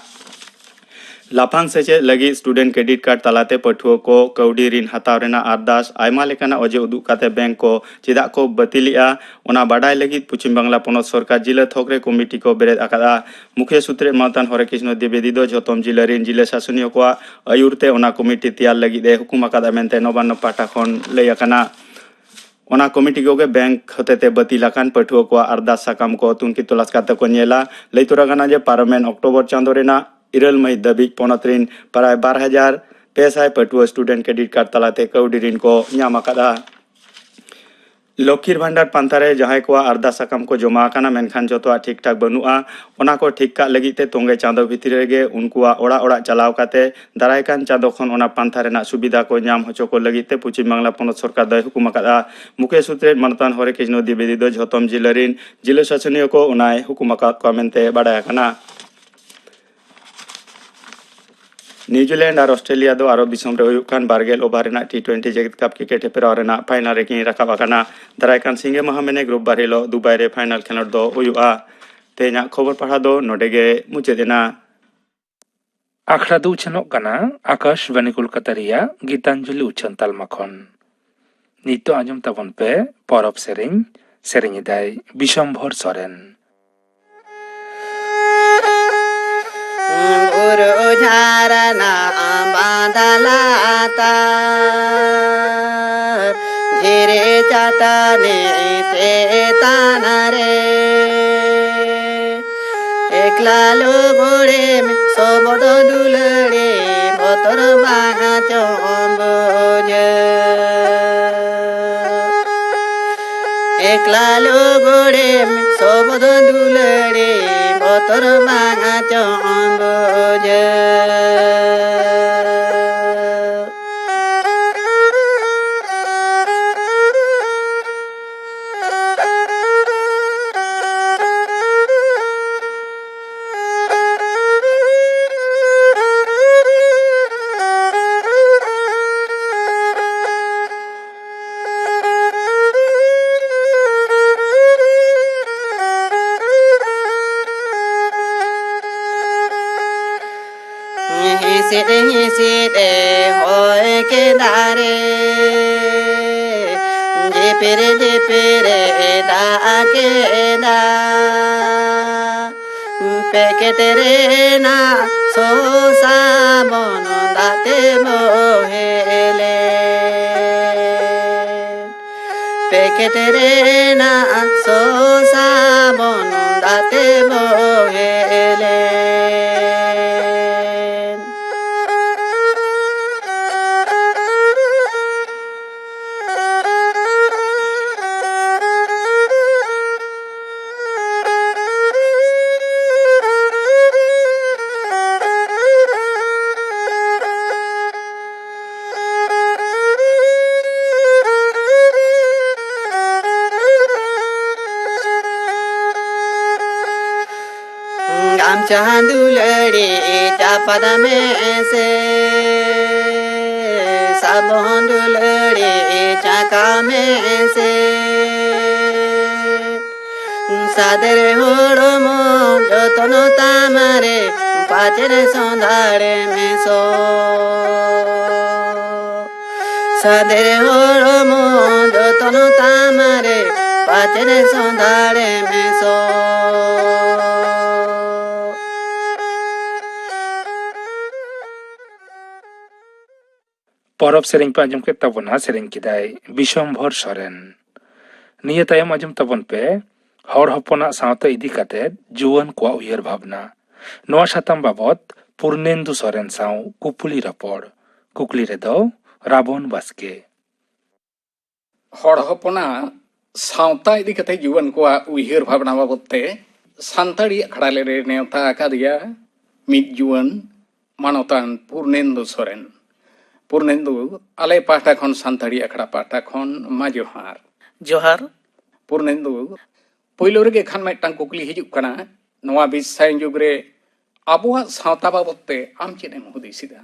ᱞᱟᱯᱷᱟᱝ ᱥᱮᱪᱮᱫ ᱞᱟᱹᱜᱤᱫ ᱥᱴᱩᱰᱮᱱᱴ ᱠᱨᱮᱰᱤᱴ ᱠᱟᱨᱰ ᱛᱟᱞᱟᱛᱮ ᱯᱟᱹᱴᱷᱩᱣᱟᱹ ᱠᱚ ᱠᱟᱹᱣᱰᱤ ᱨᱤᱱ ᱦᱟᱛᱟᱣ ᱨᱮᱱᱟᱜ ᱟᱨᱫᱟᱥ ᱟᱭᱢᱟ ᱞᱮᱠᱟᱱᱟᱜ ᱚᱡᱮ ᱩᱫᱩᱜ ᱠᱟᱛᱮ ᱵᱮᱝᱠ ᱠᱚ ᱪᱮᱫᱟᱜ ᱠᱚ ᱵᱟᱹᱛᱤᱞᱮᱜᱼᱟ, ᱚᱱᱟ ᱵᱟᱰᱟᱭ ᱞᱟᱹᱜᱤᱫ ᱯᱚᱪᱷᱤᱢ ᱵᱟᱝᱞᱟ ᱯᱚᱱᱚᱛ ᱥᱚᱨᱠᱟᱨ ᱡᱤᱞᱟᱹ ᱛᱷᱚᱠ ᱨᱮ ᱠᱚᱢᱤᱴᱤ ᱠᱚ ᱵᱮᱨᱮᱫ ᱟᱠᱟᱫᱼᱟ᱾ ᱢᱩᱠᱷᱤᱭᱟᱹ ᱥᱩᱛᱨᱮᱫ ᱢᱟᱱᱚᱛᱟᱱ ᱦᱚᱨᱮ ᱠᱨᱤᱥᱱᱚ ᱫᱤᱵᱮᱫᱤ ᱫᱚ ᱡᱷᱚᱛᱚᱢ ᱡᱤᱞᱟᱹ ᱨᱤᱱ ᱡᱤᱞᱟᱹ ᱥᱟᱥᱚᱱᱤᱭᱟᱹ ᱠᱚᱣᱟᱜ ᱟᱹᱭᱩᱨ ᱛᱮ ᱚᱱᱟ ᱠᱚᱢᱤᱴᱤ ᱛᱮᱭᱟᱨ ᱞᱟᱹᱜᱤᱫ ᱮ ᱦᱩᱠᱩᱢ ᱟᱠᱟᱫᱼᱟ ᱢᱮᱱᱛᱮ ᱱᱚᱵᱟᱱᱱᱚ ᱯᱟᱦᱴᱟ ᱠᱷᱚᱱ ᱞᱟᱹᱭ ᱟᱠᱟᱱᱟ᱾ ᱚᱱᱟ ᱠᱚᱢᱤᱴᱤ ᱠᱚᱜᱮ ᱵᱮᱝᱠ ᱦᱚᱛᱮᱛᱮ ᱵᱟᱹᱛᱤᱞ ᱟᱠᱟᱱ ᱯᱟᱹᱴᱷᱩᱣᱟᱹ ᱠᱚᱣᱟᱜ ᱟᱨᱫᱟᱥ ᱥᱟᱠᱟᱢ ᱠᱚ ᱛᱩᱱᱠᱷᱤ ᱛᱚᱞᱟᱥ ᱠᱟᱛᱮ ᱠᱚ ᱧᱮᱞᱟ᱾ ᱞᱟᱹᱭ ᱛᱚᱨᱟ ᱜᱟᱱᱚᱜᱼᱟ ᱡᱮ ᱯᱟᱨᱚᱢᱮᱱ ᱚᱠᱴᱳᱵᱚᱨ ᱪᱟᱸᱫᱳ ᱨᱮᱱᱟᱜ ᱤᱨᱟᱹᱞ ᱢᱟᱹᱦᱤᱛ ᱫᱷᱟᱹᱵᱤᱡ ᱯᱚᱱᱚᱛ ᱨᱤᱱ ᱯᱨᱟᱭ ᱵᱟᱨ ᱦᱟᱡᱟᱨ ᱯᱮ ᱥᱟᱭ ᱯᱟᱹᱴᱷᱩᱣᱟᱹ ᱥᱴᱩᱰᱮᱱᱴ ᱠᱨᱮᱰᱤᱴ ᱠᱟᱨᱰ ᱛᱟᱞᱟᱛᱮ ᱠᱟᱹᱣᱰᱤ ᱨᱤᱱ ᱠᱚ ᱧᱟᱢ ᱟᱠᱟᱫᱼᱟ᱾ ᱞᱚᱠᱠᱷᱤᱨ ᱵᱷᱟᱱᱰᱟᱨ ᱯᱟᱱᱛᱷᱟ ᱨᱮ ᱡᱟᱦᱟᱸᱭ ᱠᱚᱣᱟᱜ ᱟᱨᱫᱟᱥ ᱥᱟᱠᱟᱢ ᱠᱚ ᱡᱚᱢᱟ ᱟᱠᱟᱱᱟ, ᱢᱮᱱᱠᱷᱟᱱ ᱡᱚᱛᱚᱣᱟᱜ ᱴᱷᱤᱠ ᱴᱷᱟᱠ ᱵᱟᱹᱱᱩᱜᱼᱟ, ᱚᱱᱟ ᱠᱚ ᱴᱷᱤᱠ ᱠᱟᱜ ᱞᱟᱹᱜᱤᱫ ᱛᱮ ᱛᱚᱸᱜᱮ ᱪᱟᱸᱫᱚ ᱵᱷᱤᱛᱨᱤ ᱨᱮᱜᱮ ᱩᱱᱠᱩᱣᱟᱜ ᱚᱲᱟᱜ ᱚᱲᱟᱜ ᱪᱟᱞᱟᱣ ᱠᱟᱛᱮ ᱫᱟᱨᱟᱭ ᱠᱟᱱ ᱪᱟᱸᱫᱚ ᱠᱷᱚᱱ ᱚᱱᱟ ᱯᱟᱱᱛᱷᱟ ᱨᱮᱱᱟᱜ ᱥᱩᱵᱤᱫᱷᱟ ᱠᱚ ᱧᱟᱢ ᱦᱚᱪᱚ ᱠᱚ ᱞᱟᱹᱜᱤᱫ ᱛᱮ ᱯᱚᱪᱷᱤᱢ ᱵᱟᱝᱞᱟ ᱯᱚᱱᱚᱛ ᱥᱚᱨᱠᱟᱨ ᱫᱚᱭ ᱦᱩᱠᱩᱢ ᱟᱠᱟᱫᱼᱟ᱾ ᱢᱩᱠᱷᱭᱟᱹ ᱥᱩᱛᱨᱮᱛ ᱢᱟᱱᱚᱛᱟᱱ ᱦᱚᱨᱮ ᱠᱨᱤᱥᱱᱚ ᱫᱤᱵᱮᱫᱤ ᱫᱚ ᱡᱷᱚᱛᱚᱢ ᱡᱤᱞᱟᱹ ᱨᱤᱱ ᱡᱤᱞᱟᱹ ᱥᱟᱥᱚᱱᱤᱭᱟᱹ ᱠᱚ ᱚᱱᱟᱭ ᱦᱩᱠᱩᱢ ᱟᱠᱟᱫ ᱠᱚᱣᱟ ᱢᱮᱱᱛᱮ ᱵᱟᱰᱟᱭ ᱟᱠᱟᱱᱟ᱾ ᱱᱤᱣᱡᱤᱞᱮᱱᱰ ᱟᱨ ᱚᱥᱴᱨᱮᱞᱤᱭᱟ ᱫᱚ ᱟᱨᱚᱵ ᱫᱤᱥᱚᱢ ᱨᱮ ᱦᱩᱭᱩᱜ ᱠᱟᱱ ᱵᱟᱨ ᱜᱮᱞ ᱳᱵᱷᱟᱨ ᱨᱮᱱᱟᱜ ᱴᱤ ᱴᱩᱭᱮᱱᱴᱤ ᱡᱮᱜᱮᱛ ᱠᱟᱯ ᱠᱨᱤᱠᱮᱴ ᱦᱮᱯᱨᱟᱣ ᱨᱮᱱᱟᱜ ᱯᱷᱟᱭᱱᱟᱞ ᱨᱮᱠᱤᱱ ᱨᱟᱠᱟᱵ ᱟᱠᱟᱱᱟ᱾ ᱫᱟᱨᱟᱭ ᱠᱟᱱ ᱥᱤᱸᱜᱮ ᱢᱟᱦᱟ ᱢᱮᱱᱮ ᱜᱨᱩᱯ ᱵᱟᱨ ᱦᱤᱞᱳᱜ ᱫᱩᱵᱟᱭ ᱨᱮ ᱯᱷᱟᱭᱱᱟᱞ ᱠᱷᱮᱞᱳᱰ ᱫᱚ ᱦᱩᱭᱩᱜᱼᱟ᱾ ᱛᱮᱦᱮᱧᱟᱜ ᱠᱷᱚᱵᱚᱨ ᱯᱟᱲᱦᱟᱣ ᱫᱚ ᱱᱚᱰᱮ ᱜᱮ ᱢᱩᱪᱟᱹᱫ ᱮᱱᱟ᱾ ᱟᱠᱷᱲᱟ ᱫᱚ ᱩᱪᱷᱟᱹᱱᱚᱜ ᱠᱟᱱᱟ ᱟᱠᱟᱥᱵᱟᱱᱤ ᱠᱳᱞᱠᱟᱛᱟ ᱨᱮᱭᱟᱜ ᱜᱤᱛᱟᱧᱡᱚᱞᱤ ᱩᱪᱷᱟᱹᱱ ᱛᱟᱞᱢᱟ ᱠᱷᱚᱱ᱾ ᱱᱤᱛᱚᱜ ᱟᱸᱡᱚᱢ ᱛᱟᱵᱚᱱ ᱯᱮ ᱯᱚᱨᱚᱵᱽ ᱥᱮᱨᱮᱧ᱾ ᱥᱮᱨᱮᱧ ᱮᱫᱟᱭ ᱵᱤᱥᱚᱢᱵᱷᱚᱨ ᱥᱚᱨᱮᱱ᱾ ᱵᱩᱨᱩ ᱡᱷᱟᱨᱱᱟ ᱵᱟᱸᱫᱟ ᱞᱟᱛᱟᱨ, ᱫᱷᱤᱨᱤ ᱪᱟᱹᱴᱟᱹᱱᱤ ᱪᱮᱛᱟᱱ ᱨᱮ, ᱮᱠᱞᱟ ᱞᱩᱜᱽᱲᱤᱢ ᱥᱚᱵᱚᱫ ᱫᱩᱞᱟᱹᱲᱤ, ᱵᱚᱛᱚᱨ ᱵᱟᱝ ᱪᱚᱢ ᱵᱩᱡᱷᱟᱹᱣ᱾ ᱮᱠᱞᱟ ᱞᱩᱜᱽᱲᱤᱢ ᱥᱚᱵᱚᱫ ᱫᱩᱞᱟᱹᱲᱤ, ᱵᱚᱛᱚᱨ ᱵᱟᱝ ᱪᱚᱢ ᱵᱩᱡᱷᱟᱹᱣ᱾ ᱦᱤᱸᱥᱤᱫ ᱦᱤᱸᱥᱤᱫ ᱮ ᱦᱚᱭ ᱠᱮᱫᱟ ᱨᱮ, ᱡᱷᱤᱯᱤᱨ ᱡᱷᱤᱯᱤᱨ ᱮ ᱫᱟᱜ ᱠᱮᱫᱟ᱾ ᱯᱮᱠᱮᱴ ᱨᱮᱱᱟᱜ ᱥᱚ ᱥᱟᱵᱚᱱ ᱫᱟᱜ ᱛᱮ ᱵᱚᱦᱮᱞᱮᱱ᱾ ᱯᱮᱠᱮᱴ ᱨᱮᱱᱟᱜ ᱥᱚ ᱥᱟᱵᱚᱱ ᱫᱟᱜ ᱛᱮ ᱵᱚᱦᱮᱞᱮᱱ᱾ ᱡᱟᱦᱟᱸ ᱫᱩᱞᱟᱹᱲᱤ ᱪᱟᱯᱟᱫ ᱢᱮ ᱥᱮ, ᱥᱟᱵᱚᱱ ᱫᱩᱞᱟᱹᱲᱤ ᱪᱟᱠᱟ ᱢᱮ ᱥᱮ᱾ ᱥᱟᱫᱮᱨ ᱦᱚᱲᱢᱚ ᱡᱚᱛᱚᱱ ᱛᱟᱢᱟᱨᱮ, ᱯᱟᱪᱮᱨ ᱥᱚᱸᱫᱷᱟᱲ ᱢᱮ ᱥᱚ᱾ ᱥᱟᱫᱮᱨ ᱦᱚᱲᱢᱚ ᱡᱚᱛᱚᱱ ᱛᱟᱢᱟᱨᱮ, ᱯᱟᱪᱮᱨ ᱥᱚᱸᱫᱷᱟᱲ ᱢᱮ ᱥᱚ᱾ ᱯᱚᱨᱚᱵᱽ ᱥᱮᱨᱮᱧ ᱯᱮ ᱟᱸᱡᱚᱢ ᱠᱮᱫ ᱛᱟᱵᱚᱱᱟ, ᱥᱮᱨᱮᱧ ᱠᱮᱫᱟᱭ ᱵᱤᱥᱚᱢᱵᱷᱚᱨ ᱥᱚᱨᱮᱱ᱾ ᱱᱤᱭᱟᱹ ᱛᱟᱭᱚᱢ ᱟᱸᱡᱚᱢ ᱛᱟᱵᱚᱱ ᱯᱮ ᱦᱚᱲ ᱦᱚᱯᱚᱱᱟᱜ ᱥᱟᱶᱛᱟ ᱤᱫᱤ ᱠᱟᱛᱮ ᱡᱩᱣᱟᱹᱱ ᱠᱚᱣᱟᱜ ᱩᱭᱦᱟᱹᱨ ᱵᱷᱟᱵᱽᱱᱟ᱾ ᱱᱚᱣᱟ ᱥᱟᱛᱟᱢ ᱵᱟᱵᱚᱛ ᱯᱩᱨᱱᱮᱱᱫᱩ ᱥᱚᱨᱮᱱ ᱥᱟᱶ ᱠᱩᱯᱩᱞᱤ ᱨᱚᱯᱚᱲ᱾ ᱠᱩᱠᱞᱤ ᱨᱮᱫᱚ ᱨᱟᱵᱚᱱ ᱵᱟᱥᱠᱮ᱾ ᱦᱚᱲ ᱦᱚᱯᱚᱱᱟᱜ ᱥᱟᱶᱛᱟ ᱤᱫᱤ ᱠᱟᱛᱮ ᱡᱩᱣᱟᱹᱱ ᱠᱚᱣᱟᱜ ᱩᱭᱦᱟᱹᱨ ᱵᱷᱟᱵᱽᱱᱟ ᱵᱟᱵᱚᱛ ᱛᱮ ᱥᱟᱱᱛᱟᱲᱤ ᱟᱠᱷᱲᱟ ᱞᱮ ᱱᱮᱣᱛᱟ ᱟᱠᱟᱫᱮᱭᱟ ᱢᱤᱫ ᱡᱩᱣᱟᱹᱱ ᱢᱟᱱᱚᱛᱟᱱ ᱯᱩᱨᱱᱮᱱᱫᱩ ᱥᱚᱨᱮᱱ᱾ ᱯᱩᱨᱱᱮᱱᱫᱩ, ᱟᱞᱮ ᱯᱟᱦᱴᱟ ᱠᱷᱚᱱ, ᱥᱟᱱᱛᱟᱲᱤ ᱟᱠᱷᱲᱟ ᱯᱟᱦᱴᱟ ᱠᱷᱚᱱ, ᱢᱟ ᱡᱚᱦᱟᱨ᱾ ᱡᱚᱦᱟᱨ᱾ ᱯᱩᱨᱱᱮᱱᱫᱩ, ᱯᱳᱭᱞᱳ ᱨᱮᱜᱮ ᱠᱷᱟᱱ ᱢᱤᱫᱴᱟᱝ ᱠᱩᱠᱞᱤ ᱦᱤᱡᱩᱜ ᱠᱟᱱᱟ, ᱱᱚᱣᱟ ᱵᱤᱥᱥᱟᱭᱚᱱ ᱡᱩᱜᱽ ᱨᱮ ᱟᱵᱚᱣᱟᱜ ᱥᱟᱶᱛᱟ ᱵᱟᱵᱚᱛ ᱛᱮ ᱟᱢ ᱪᱮᱫ ᱮᱢ ᱦᱩᱫᱤᱥ ᱮᱫᱟ?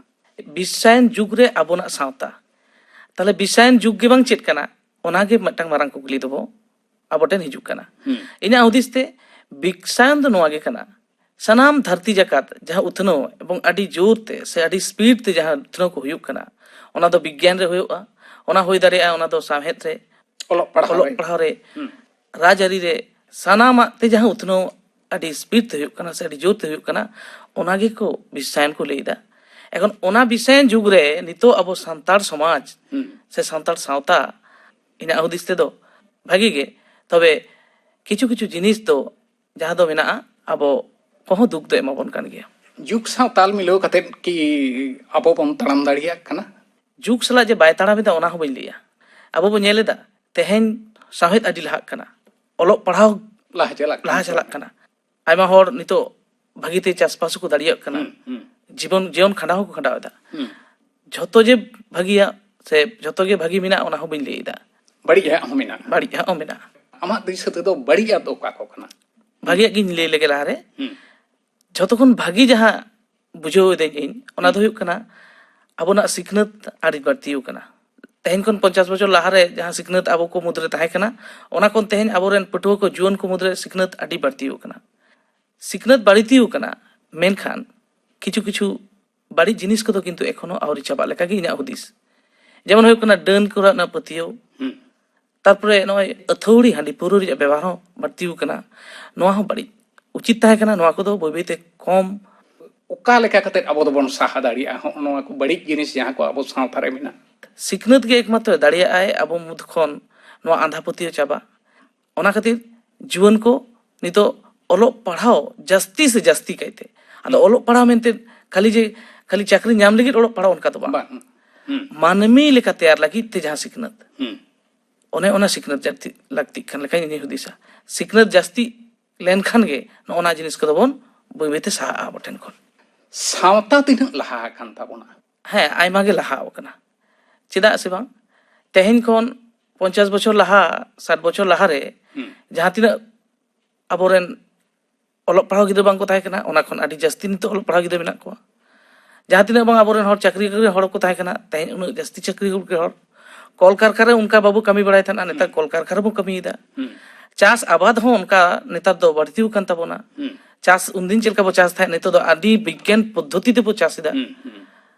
ᱵᱤᱥᱥᱟᱭᱚᱱ ᱡᱩᱜᱽ ᱨᱮ ᱟᱵᱚᱱᱟᱜ ᱥᱟᱶᱛᱟ, ᱛᱟᱦᱞᱮ ᱵᱤᱥᱥᱟᱭᱚᱱ ᱡᱩᱜᱽ ᱜᱮ ᱵᱟᱝ ᱪᱮᱫ ᱠᱟᱱᱟ? ᱚᱱᱟᱜᱮ ᱢᱤᱫᱴᱟᱝ ᱢᱟᱨᱟᱝ ᱠᱩᱠᱞᱤ ᱫᱚᱵᱚ ᱟᱵᱚ ᱴᱷᱮᱱ ᱦᱤᱡᱩᱜ ᱠᱟᱱᱟ᱾ ᱦᱩᱸ᱾ ᱤᱧᱟᱹᱜ ᱦᱩᱫᱤᱥ ᱛᱮ ᱵᱤᱥᱥᱟᱭᱚᱱ ᱫᱚ ᱱᱚᱣᱟ ᱜᱮ ᱠᱟᱱᱟ, ᱥᱟᱱᱟᱢ ᱫᱷᱟᱹᱨᱛᱤ ᱡᱟᱠᱟᱛ ᱡᱟᱦᱟᱸ ᱩᱛᱱᱟᱹᱣ ᱮᱵᱚᱝ ᱟᱹᱰᱤ ᱡᱳᱨ ᱛᱮ ᱥᱮ ᱟᱹᱰᱤ ᱥᱯᱤᱰ ᱛᱮ ᱡᱟᱦᱟᱸ ᱩᱛᱱᱟᱹᱣ ᱠᱚ ᱦᱩᱭᱩᱜ ᱠᱟᱱᱟ, ᱚᱱᱟ ᱫᱚ ᱵᱤᱜᱽᱜᱟᱱ ᱨᱮ ᱦᱩᱭᱩᱜᱼᱟ, ᱚᱱᱟ ᱦᱩᱭ ᱫᱟᱲᱮᱭᱟᱜᱼᱟ, ᱚᱱᱟ ᱫᱚ ᱥᱟᱶᱦᱮᱫ ᱨᱮ, ᱚᱞᱚᱜ ᱯᱟᱲᱦᱟᱣ ᱚᱞᱚᱜ ᱨᱮ᱾ ᱯᱟᱲᱦᱟᱣ ᱨᱮ, ᱦᱩᱸ᱾ ᱨᱟᱡᱽᱟᱹᱨᱤ ᱨᱮ, ᱥᱟᱱᱟᱢᱟᱜ ᱛᱮ ᱡᱟᱦᱟᱸ ᱩᱛᱱᱟᱹᱣ ᱟᱹᱰᱤ ᱥᱯᱤᱰ ᱛᱮ ᱦᱩᱭᱩᱜ ᱠᱟᱱᱟ ᱥᱮ ᱟᱹᱰᱤ ᱡᱳᱨ ᱛᱮ ᱦᱩᱭᱩᱜ ᱠᱟᱱᱟ, ᱚᱱᱟ ᱜᱮᱠᱚ ᱵᱤᱥᱥᱟᱭᱚᱱ ᱠᱚ ᱞᱟᱹᱭ ᱮᱫᱟ᱾ ᱮᱠᱷᱚᱱ ᱚᱱᱟ ᱵᱤᱥᱥᱟᱭᱚᱱ ᱡᱩᱜᱽ ᱨᱮ ᱱᱤᱛᱚᱜ ᱟᱵᱚ ᱥᱟᱱᱛᱟᱲ ᱥᱚᱢᱟᱡᱽ ᱦᱩᱸ᱾ ᱥᱮ ᱥᱟᱱᱛᱟᱲ ᱥᱟᱶᱛᱟ, ᱤᱧᱟᱹᱜ ᱦᱩᱫᱤᱥ ᱛᱮᱫᱚ ᱵᱷᱟᱜᱤ ᱜᱮ, ᱛᱚᱵᱮ ᱠᱤᱪᱷᱩ ᱠᱤᱪᱷᱩ ᱡᱤᱱᱤᱥ ᱫᱚ ᱡᱟᱦᱟᱸ ᱫᱚ ᱢᱮᱱᱟᱜᱼᱟ, ᱟᱵᱚ ᱠᱚᱦᱚᱸ ᱫᱩᱠ ᱫᱚ ᱮᱢᱟᱵᱚᱱ ᱠᱟᱱ ᱜᱮᱭᱟ᱾ ᱡᱩᱜᱽ ᱥᱟᱶ ᱛᱟᱞ ᱢᱤᱞᱟᱹᱣ ᱠᱟᱛᱮᱫ ᱠᱤ ᱟᱵᱚ ᱵᱚᱱ ᱛᱟᱲᱟᱢ ᱫᱟᱲᱮᱭᱟᱜ ᱠᱟᱱᱟ? ᱡᱩᱜᱽ ᱥᱟᱞᱟᱜ ᱡᱮ ᱵᱟᱭ ᱛᱟᱲᱟᱢ ᱮᱫᱟ, ᱚᱱᱟ ᱦᱚᱸ ᱵᱟᱹᱧ ᱞᱟᱹᱭᱟ᱾ ᱟᱵᱚ ᱵᱚᱱ ᱧᱮᱞ ᱮᱫᱟ, ᱛᱮᱦᱮᱧ ᱥᱟᱶᱦᱮᱫ ᱟᱹᱰᱤ ᱞᱟᱦᱟᱜ ᱠᱟᱱᱟ, ᱚᱞᱚᱜ ᱯᱟᱲᱦᱟᱣ ᱞᱟᱦᱟ ᱪᱟᱞᱟᱜ ᱠᱟᱱᱟ᱾ ᱞᱟᱦᱟ ᱪᱟᱞᱟᱜ ᱠᱟᱱᱟ, ᱟᱭᱢᱟ ᱦᱚᱲ ᱱᱤᱛᱚᱜ ᱵᱷᱟᱹᱜᱤᱛᱮ ᱪᱟᱥᱵᱟᱥ ᱦᱚᱸᱠᱚ ᱫᱟᱲᱮᱭᱟᱜ ᱠᱟᱱᱟ, ᱦᱩᱸ, ᱦᱩᱸ᱾ ᱡᱤᱵᱚᱱ, ᱡᱤᱭᱚᱱ ᱠᱷᱟᱸᱰᱟᱣ ᱦᱚᱸᱠᱚ ᱠᱷᱟᱸᱰᱟᱣ ᱮᱫᱟ᱾ ᱦᱩᱸ᱾ ᱡᱷᱚᱛᱚ ᱡᱮ ᱵᱷᱟᱹᱜᱤᱭᱟ ᱥᱮ ᱡᱷᱚᱛᱚ ᱜᱮ ᱵᱷᱟᱹᱜᱤ ᱢᱮᱱᱟᱜᱼᱟ, ᱚᱱᱟ ᱦᱚᱸ ᱵᱟᱹᱧ ᱞᱟᱹᱭ ᱮᱫᱟ᱾ ᱵᱟᱹᱲᱤᱡᱟᱜ ᱦᱚᱸ ᱢᱮᱱᱟᱜᱼᱟ᱾ ᱵᱟᱹᱲᱤᱡᱟᱜ ᱦᱚᱸ ᱢᱮᱱᱟᱜᱼᱟ᱾ ᱟᱢᱟᱜ ᱫᱤᱥᱟᱹ ᱛᱮᱫᱚ ᱵᱟᱹᱲᱤᱡᱟᱜ ᱫᱚ ᱚᱠᱟ ᱠᱚ ᱠᱟᱱᱟ? ᱵᱷᱟᱹᱜᱤᱭᱟᱜ ᱜᱤᱧ ᱞᱟᱹᱭ ᱞᱮᱜᱮ ᱞᱟᱦᱟᱨᱮ᱾ ᱦᱩᱸ᱾ ᱡᱷᱚᱛᱚ ᱠᱷᱚᱱ ᱵᱷᱟᱹᱜᱤ ᱡᱟᱦᱟᱸ ᱵᱩᱡᱷᱟᱹᱣ ᱮᱫᱟᱹᱧ ᱤᱧ, ᱚᱱᱟ ᱫᱚ ᱦᱩᱭᱩᱜ ᱠᱟᱱᱟ ᱟᱵᱚᱱᱟᱜ ᱥᱤᱠᱷᱱᱟᱹᱛ ᱟᱹᱰᱤ ᱵᱟᱹᱲᱛᱤ ᱟᱠᱟᱱᱟ᱾ ᱛᱮᱦᱮᱧ ᱠᱷᱚᱱ ᱯᱚᱧᱪᱟᱥ ᱵᱚᱪᱷᱚᱨ ᱞᱟᱦᱟᱨᱮ ᱡᱟᱦᱟᱸ ᱥᱤᱠᱷᱱᱟᱹᱛ ᱟᱵᱚ ᱠᱚ ᱢᱩᱫᱽᱨᱮ ᱛᱟᱦᱮᱸ ᱠᱟᱱᱟ, ᱚᱱᱟ ᱠᱷᱚᱱ ᱛᱮᱦᱮᱧ ᱟᱵᱚᱨᱮᱱ ᱯᱟᱹᱴᱷᱩᱣᱟᱹ ᱠᱚ, ᱡᱩᱣᱟᱹᱱ ᱠᱚ ᱢᱩᱫᱽᱨᱮ ᱥᱤᱠᱷᱱᱟᱹᱛ ᱟᱹᱰᱤ ᱵᱟᱹᱲᱛᱤ ᱟᱠᱟᱱᱟ᱾ ᱥᱤᱠᱷᱱᱟᱹᱛ ᱵᱟᱹᱲᱛᱤ ᱟᱠᱟᱱᱟ, ᱢᱮᱱᱠᱷᱟᱱ ᱠᱤᱪᱷᱩ ᱠᱤᱪᱷᱩ ᱵᱟᱹᱲᱤᱡ ᱡᱤᱱᱤᱥ ᱠᱚᱫᱚ ᱠᱤᱱᱛᱩ ᱮᱠᱷᱚᱱᱳ ᱟᱹᱣᱨᱤ ᱪᱟᱵᱟᱜ ᱞᱮᱠᱟᱜᱮ ᱤᱧᱟᱹᱜ ᱦᱩᱫᱤᱥ᱾ ᱡᱮᱢᱚᱱ ᱦᱩᱭᱩᱜ ᱠᱟᱱᱟ ᱰᱟᱹᱱ ᱠᱚᱨᱮᱱᱟᱜ ᱯᱟᱹᱛᱭᱟᱹᱣ, ᱦᱩᱸ᱾ ᱛᱟᱨᱯᱚᱨᱮ ᱱᱚᱜᱼᱚᱭ ᱟᱹᱛᱷᱟᱹᱣᱲᱤ ᱦᱟᱺᱰᱤ ᱯᱟᱹᱣᱨᱟᱹ ᱨᱮᱭᱟᱜ ᱵᱮᱵᱚᱦᱟᱨ ᱦᱚᱸ ᱵᱟᱹᱲᱛᱤ ᱟᱠᱟᱱᱟ᱾ ᱱᱚᱣᱟ ᱦᱚᱸ ᱵᱟᱹᱲᱤᱡ᱾ ᱩᱪᱤᱛ ᱛᱟᱦᱮᱸ ᱠᱟᱱᱟ ᱱᱚᱣᱟ ᱠᱚᱫᱚ ᱵᱟᱹᱭ ᱵᱟᱹᱭᱛᱮ ᱠᱚᱢ᱾ ᱚᱠᱟ ᱞᱮᱠᱟ ᱠᱟᱛᱮ ᱟᱵᱚ ᱫᱚᱵᱚᱱ ᱥᱟᱦᱟ ᱫᱟᱲᱮᱭᱟᱜᱼᱟ ᱦᱚᱸᱜᱼᱚ ᱱᱚᱣᱟ ᱠᱚ ᱵᱟᱹᱲᱤᱡ ᱡᱤᱱᱤᱥ ᱡᱟᱦᱟᱸ ᱠᱚ ᱟᱵᱚ ᱥᱟᱶᱛᱟ ᱨᱮ ᱢᱮᱱᱟᱜᱼᱟ? ᱥᱤᱠᱷᱱᱟᱹᱛ ᱜᱮ ᱮᱠᱢᱟᱛᱨᱚ ᱫᱟᱲᱮᱭᱟᱜᱼᱟᱭ ᱟᱵᱚ ᱢᱩᱫᱽ ᱠᱷᱚᱱ ᱱᱚᱣᱟ ᱟᱸᱫᱷᱟ ᱯᱟᱹᱛᱭᱟᱹᱣ ᱪᱟᱵᱟ᱾ ᱚᱱᱟ ᱠᱷᱟᱹᱛᱤᱨ ᱡᱩᱣᱟᱹᱱ ᱠᱚ ᱱᱤᱛᱚᱜ ᱚᱞᱚᱜ ᱯᱟᱲᱦᱟᱣ ᱡᱟᱹᱥᱛᱤ ᱥᱮ ᱡᱟᱹᱥᱛᱤ ᱠᱟᱭᱛᱮ, ᱟᱫᱚ ᱦᱩᱸ᱾ ᱚᱞᱚᱜ ᱯᱟᱲᱦᱟᱣ ᱢᱮᱱᱛᱮ ᱠᱷᱟᱹᱞᱤ ᱡᱮ ᱠᱷᱟᱹᱞᱤ ᱪᱟᱹᱠᱨᱤ ᱧᱟᱢ ᱞᱟᱹᱜᱤᱫ ᱚᱞᱚᱜ ᱯᱟᱲᱦᱟᱣ, ᱚᱱᱠᱟ ᱫᱚ ᱵᱟᱝ᱾ ᱵᱟᱝ᱾ ᱦᱩᱸ᱾ ᱢᱟᱹᱱᱢᱤ ᱞᱮᱠᱟ ᱛᱮᱭᱟᱨ ᱞᱟᱹᱜᱤᱫ ᱛᱮ ᱡᱟᱦᱟᱸ ᱥᱤᱠᱷᱱᱟᱹᱛ, ᱦᱩᱸ᱾ ᱚᱱᱮ ᱚᱱᱟ ᱥᱤᱠᱷᱱᱟᱹᱛ ᱡᱟᱹᱥᱛᱤ ᱞᱟᱹᱠᱛᱤᱜ ᱠᱟᱱ ᱞᱮᱠᱟᱧ ᱤᱧ ᱦᱩᱫᱤᱥᱟ᱾ ᱥᱤᱠᱷᱱᱟᱹᱛ ᱡᱟᱹᱥᱛᱤ ᱞᱮᱱᱠᱷᱟᱱ ᱜᱮ ᱱᱚᱜᱼᱚ ᱱᱟ ᱡᱤᱱᱤᱥ ᱠᱚᱫᱚ ᱵᱚᱱ ᱵᱟᱹᱭ ᱵᱟᱹᱭᱛᱮ ᱥᱟᱦᱟᱜᱼᱟ ᱟᱵᱚ ᱴᱷᱮᱱ ᱠᱷᱚᱱ᱾ ᱥᱟᱶᱛᱟ ᱛᱤᱱᱟᱹᱜ ᱞᱟᱦᱟ ᱟᱠᱟᱱ ᱛᱟᱵᱚᱱᱟ? ᱦᱮᱸ, ᱟᱭᱢᱟ ᱜᱮ ᱞᱟᱦᱟ ᱟᱠᱟᱱᱟ᱾ ᱪᱮᱫᱟᱜ ᱥᱮ ᱵᱟᱝ, ᱛᱮᱦᱮᱧ ᱠᱷᱚᱱ ᱯᱚᱧᱪᱟᱥ ᱵᱚᱪᱷᱚᱨ ᱞᱟᱦᱟ, ᱥᱟᱴ ᱵᱚᱪᱷᱚᱨ ᱞᱟᱦᱟᱨᱮ ᱦᱩᱸ᱾ ᱡᱟᱦᱟᱸ ᱛᱤᱱᱟᱹᱜ ᱟᱵᱚᱨᱮᱱ ᱚᱞᱚᱜ ᱯᱟᱲᱦᱟᱣ ᱜᱤᱫᱽᱨᱟᱹ ᱵᱟᱝ ᱠᱚ ᱛᱟᱦᱮᱸ ᱠᱟᱱᱟ, ᱚᱱᱟ ᱠᱷᱚᱱ ᱟᱹᱰᱤ ᱡᱟᱹᱥᱛᱤ ᱱᱤᱛᱚᱜ ᱚᱞᱚᱜ ᱯᱟᱲᱦᱟᱣ ᱜᱤᱫᱽᱨᱟᱹ ᱢᱮᱱᱟᱜ ᱠᱚᱣᱟ᱾ ᱡᱟᱦᱟᱸ ᱛᱤᱱᱟᱹᱜ ᱵᱟᱝ ᱟᱵᱚᱨᱮᱱ ᱦᱚᱲ ᱪᱟᱹᱠᱨᱤ ᱵᱟᱹᱠᱨᱤ ᱦᱚᱲ ᱠᱚ ᱛᱟᱦᱮᱸ ᱠᱟᱱᱟ, ᱛᱮᱦᱮᱧ ᱩᱱᱟᱹᱜ ᱡᱟᱹᱥᱛᱤ ᱪᱟᱹᱠᱨᱤ ᱵᱟᱹᱠᱨᱤ ᱦᱚᱲ᱾ ᱠᱚᱞᱠᱟᱨᱠᱷᱟᱱᱟ ᱨᱮ ᱚᱱᱠᱟ ᱵᱟᱵᱚ ᱠᱟᱹᱢᱤ ᱵᱟᱲᱟᱭ ᱛᱟᱦᱮᱱᱟ, ᱱᱮᱛᱟᱨ ᱦᱩᱸ᱾ ᱠᱚᱞᱠᱟᱨᱠᱷᱟᱱᱟ ᱨᱮᱵᱚ ᱠᱟᱹᱢᱤᱭᱮᱫᱟ᱾ ᱦᱩᱸ᱾ ᱪᱟᱥ ᱟᱵᱟᱫ ᱦᱚᱸ ᱚᱱᱠᱟ ᱱᱮᱛᱟᱨ ᱫᱚ ᱵᱟᱹᱲᱛᱤ ᱟᱠᱟᱱ ᱛᱟᱵᱚᱱᱟ᱾ ᱦᱩᱸ᱾ ᱪᱟᱥ ᱩᱱᱫᱤᱱ ᱪᱮᱫ ᱞᱮᱠᱟ ᱵᱚ ᱪᱟᱥ ᱛᱟᱦᱮᱸᱫ, ᱱᱤᱛᱚᱜ ᱫᱚ ᱟᱹᱰᱤ ᱵᱤᱜᱽᱜᱟᱱ ᱯᱚᱫᱽᱫᱷᱚᱛᱤ ᱛᱮᱵᱚ ᱪᱟᱥ ᱮᱫᱟ᱾ ᱦᱩᱸ, ᱦᱩᱸ᱾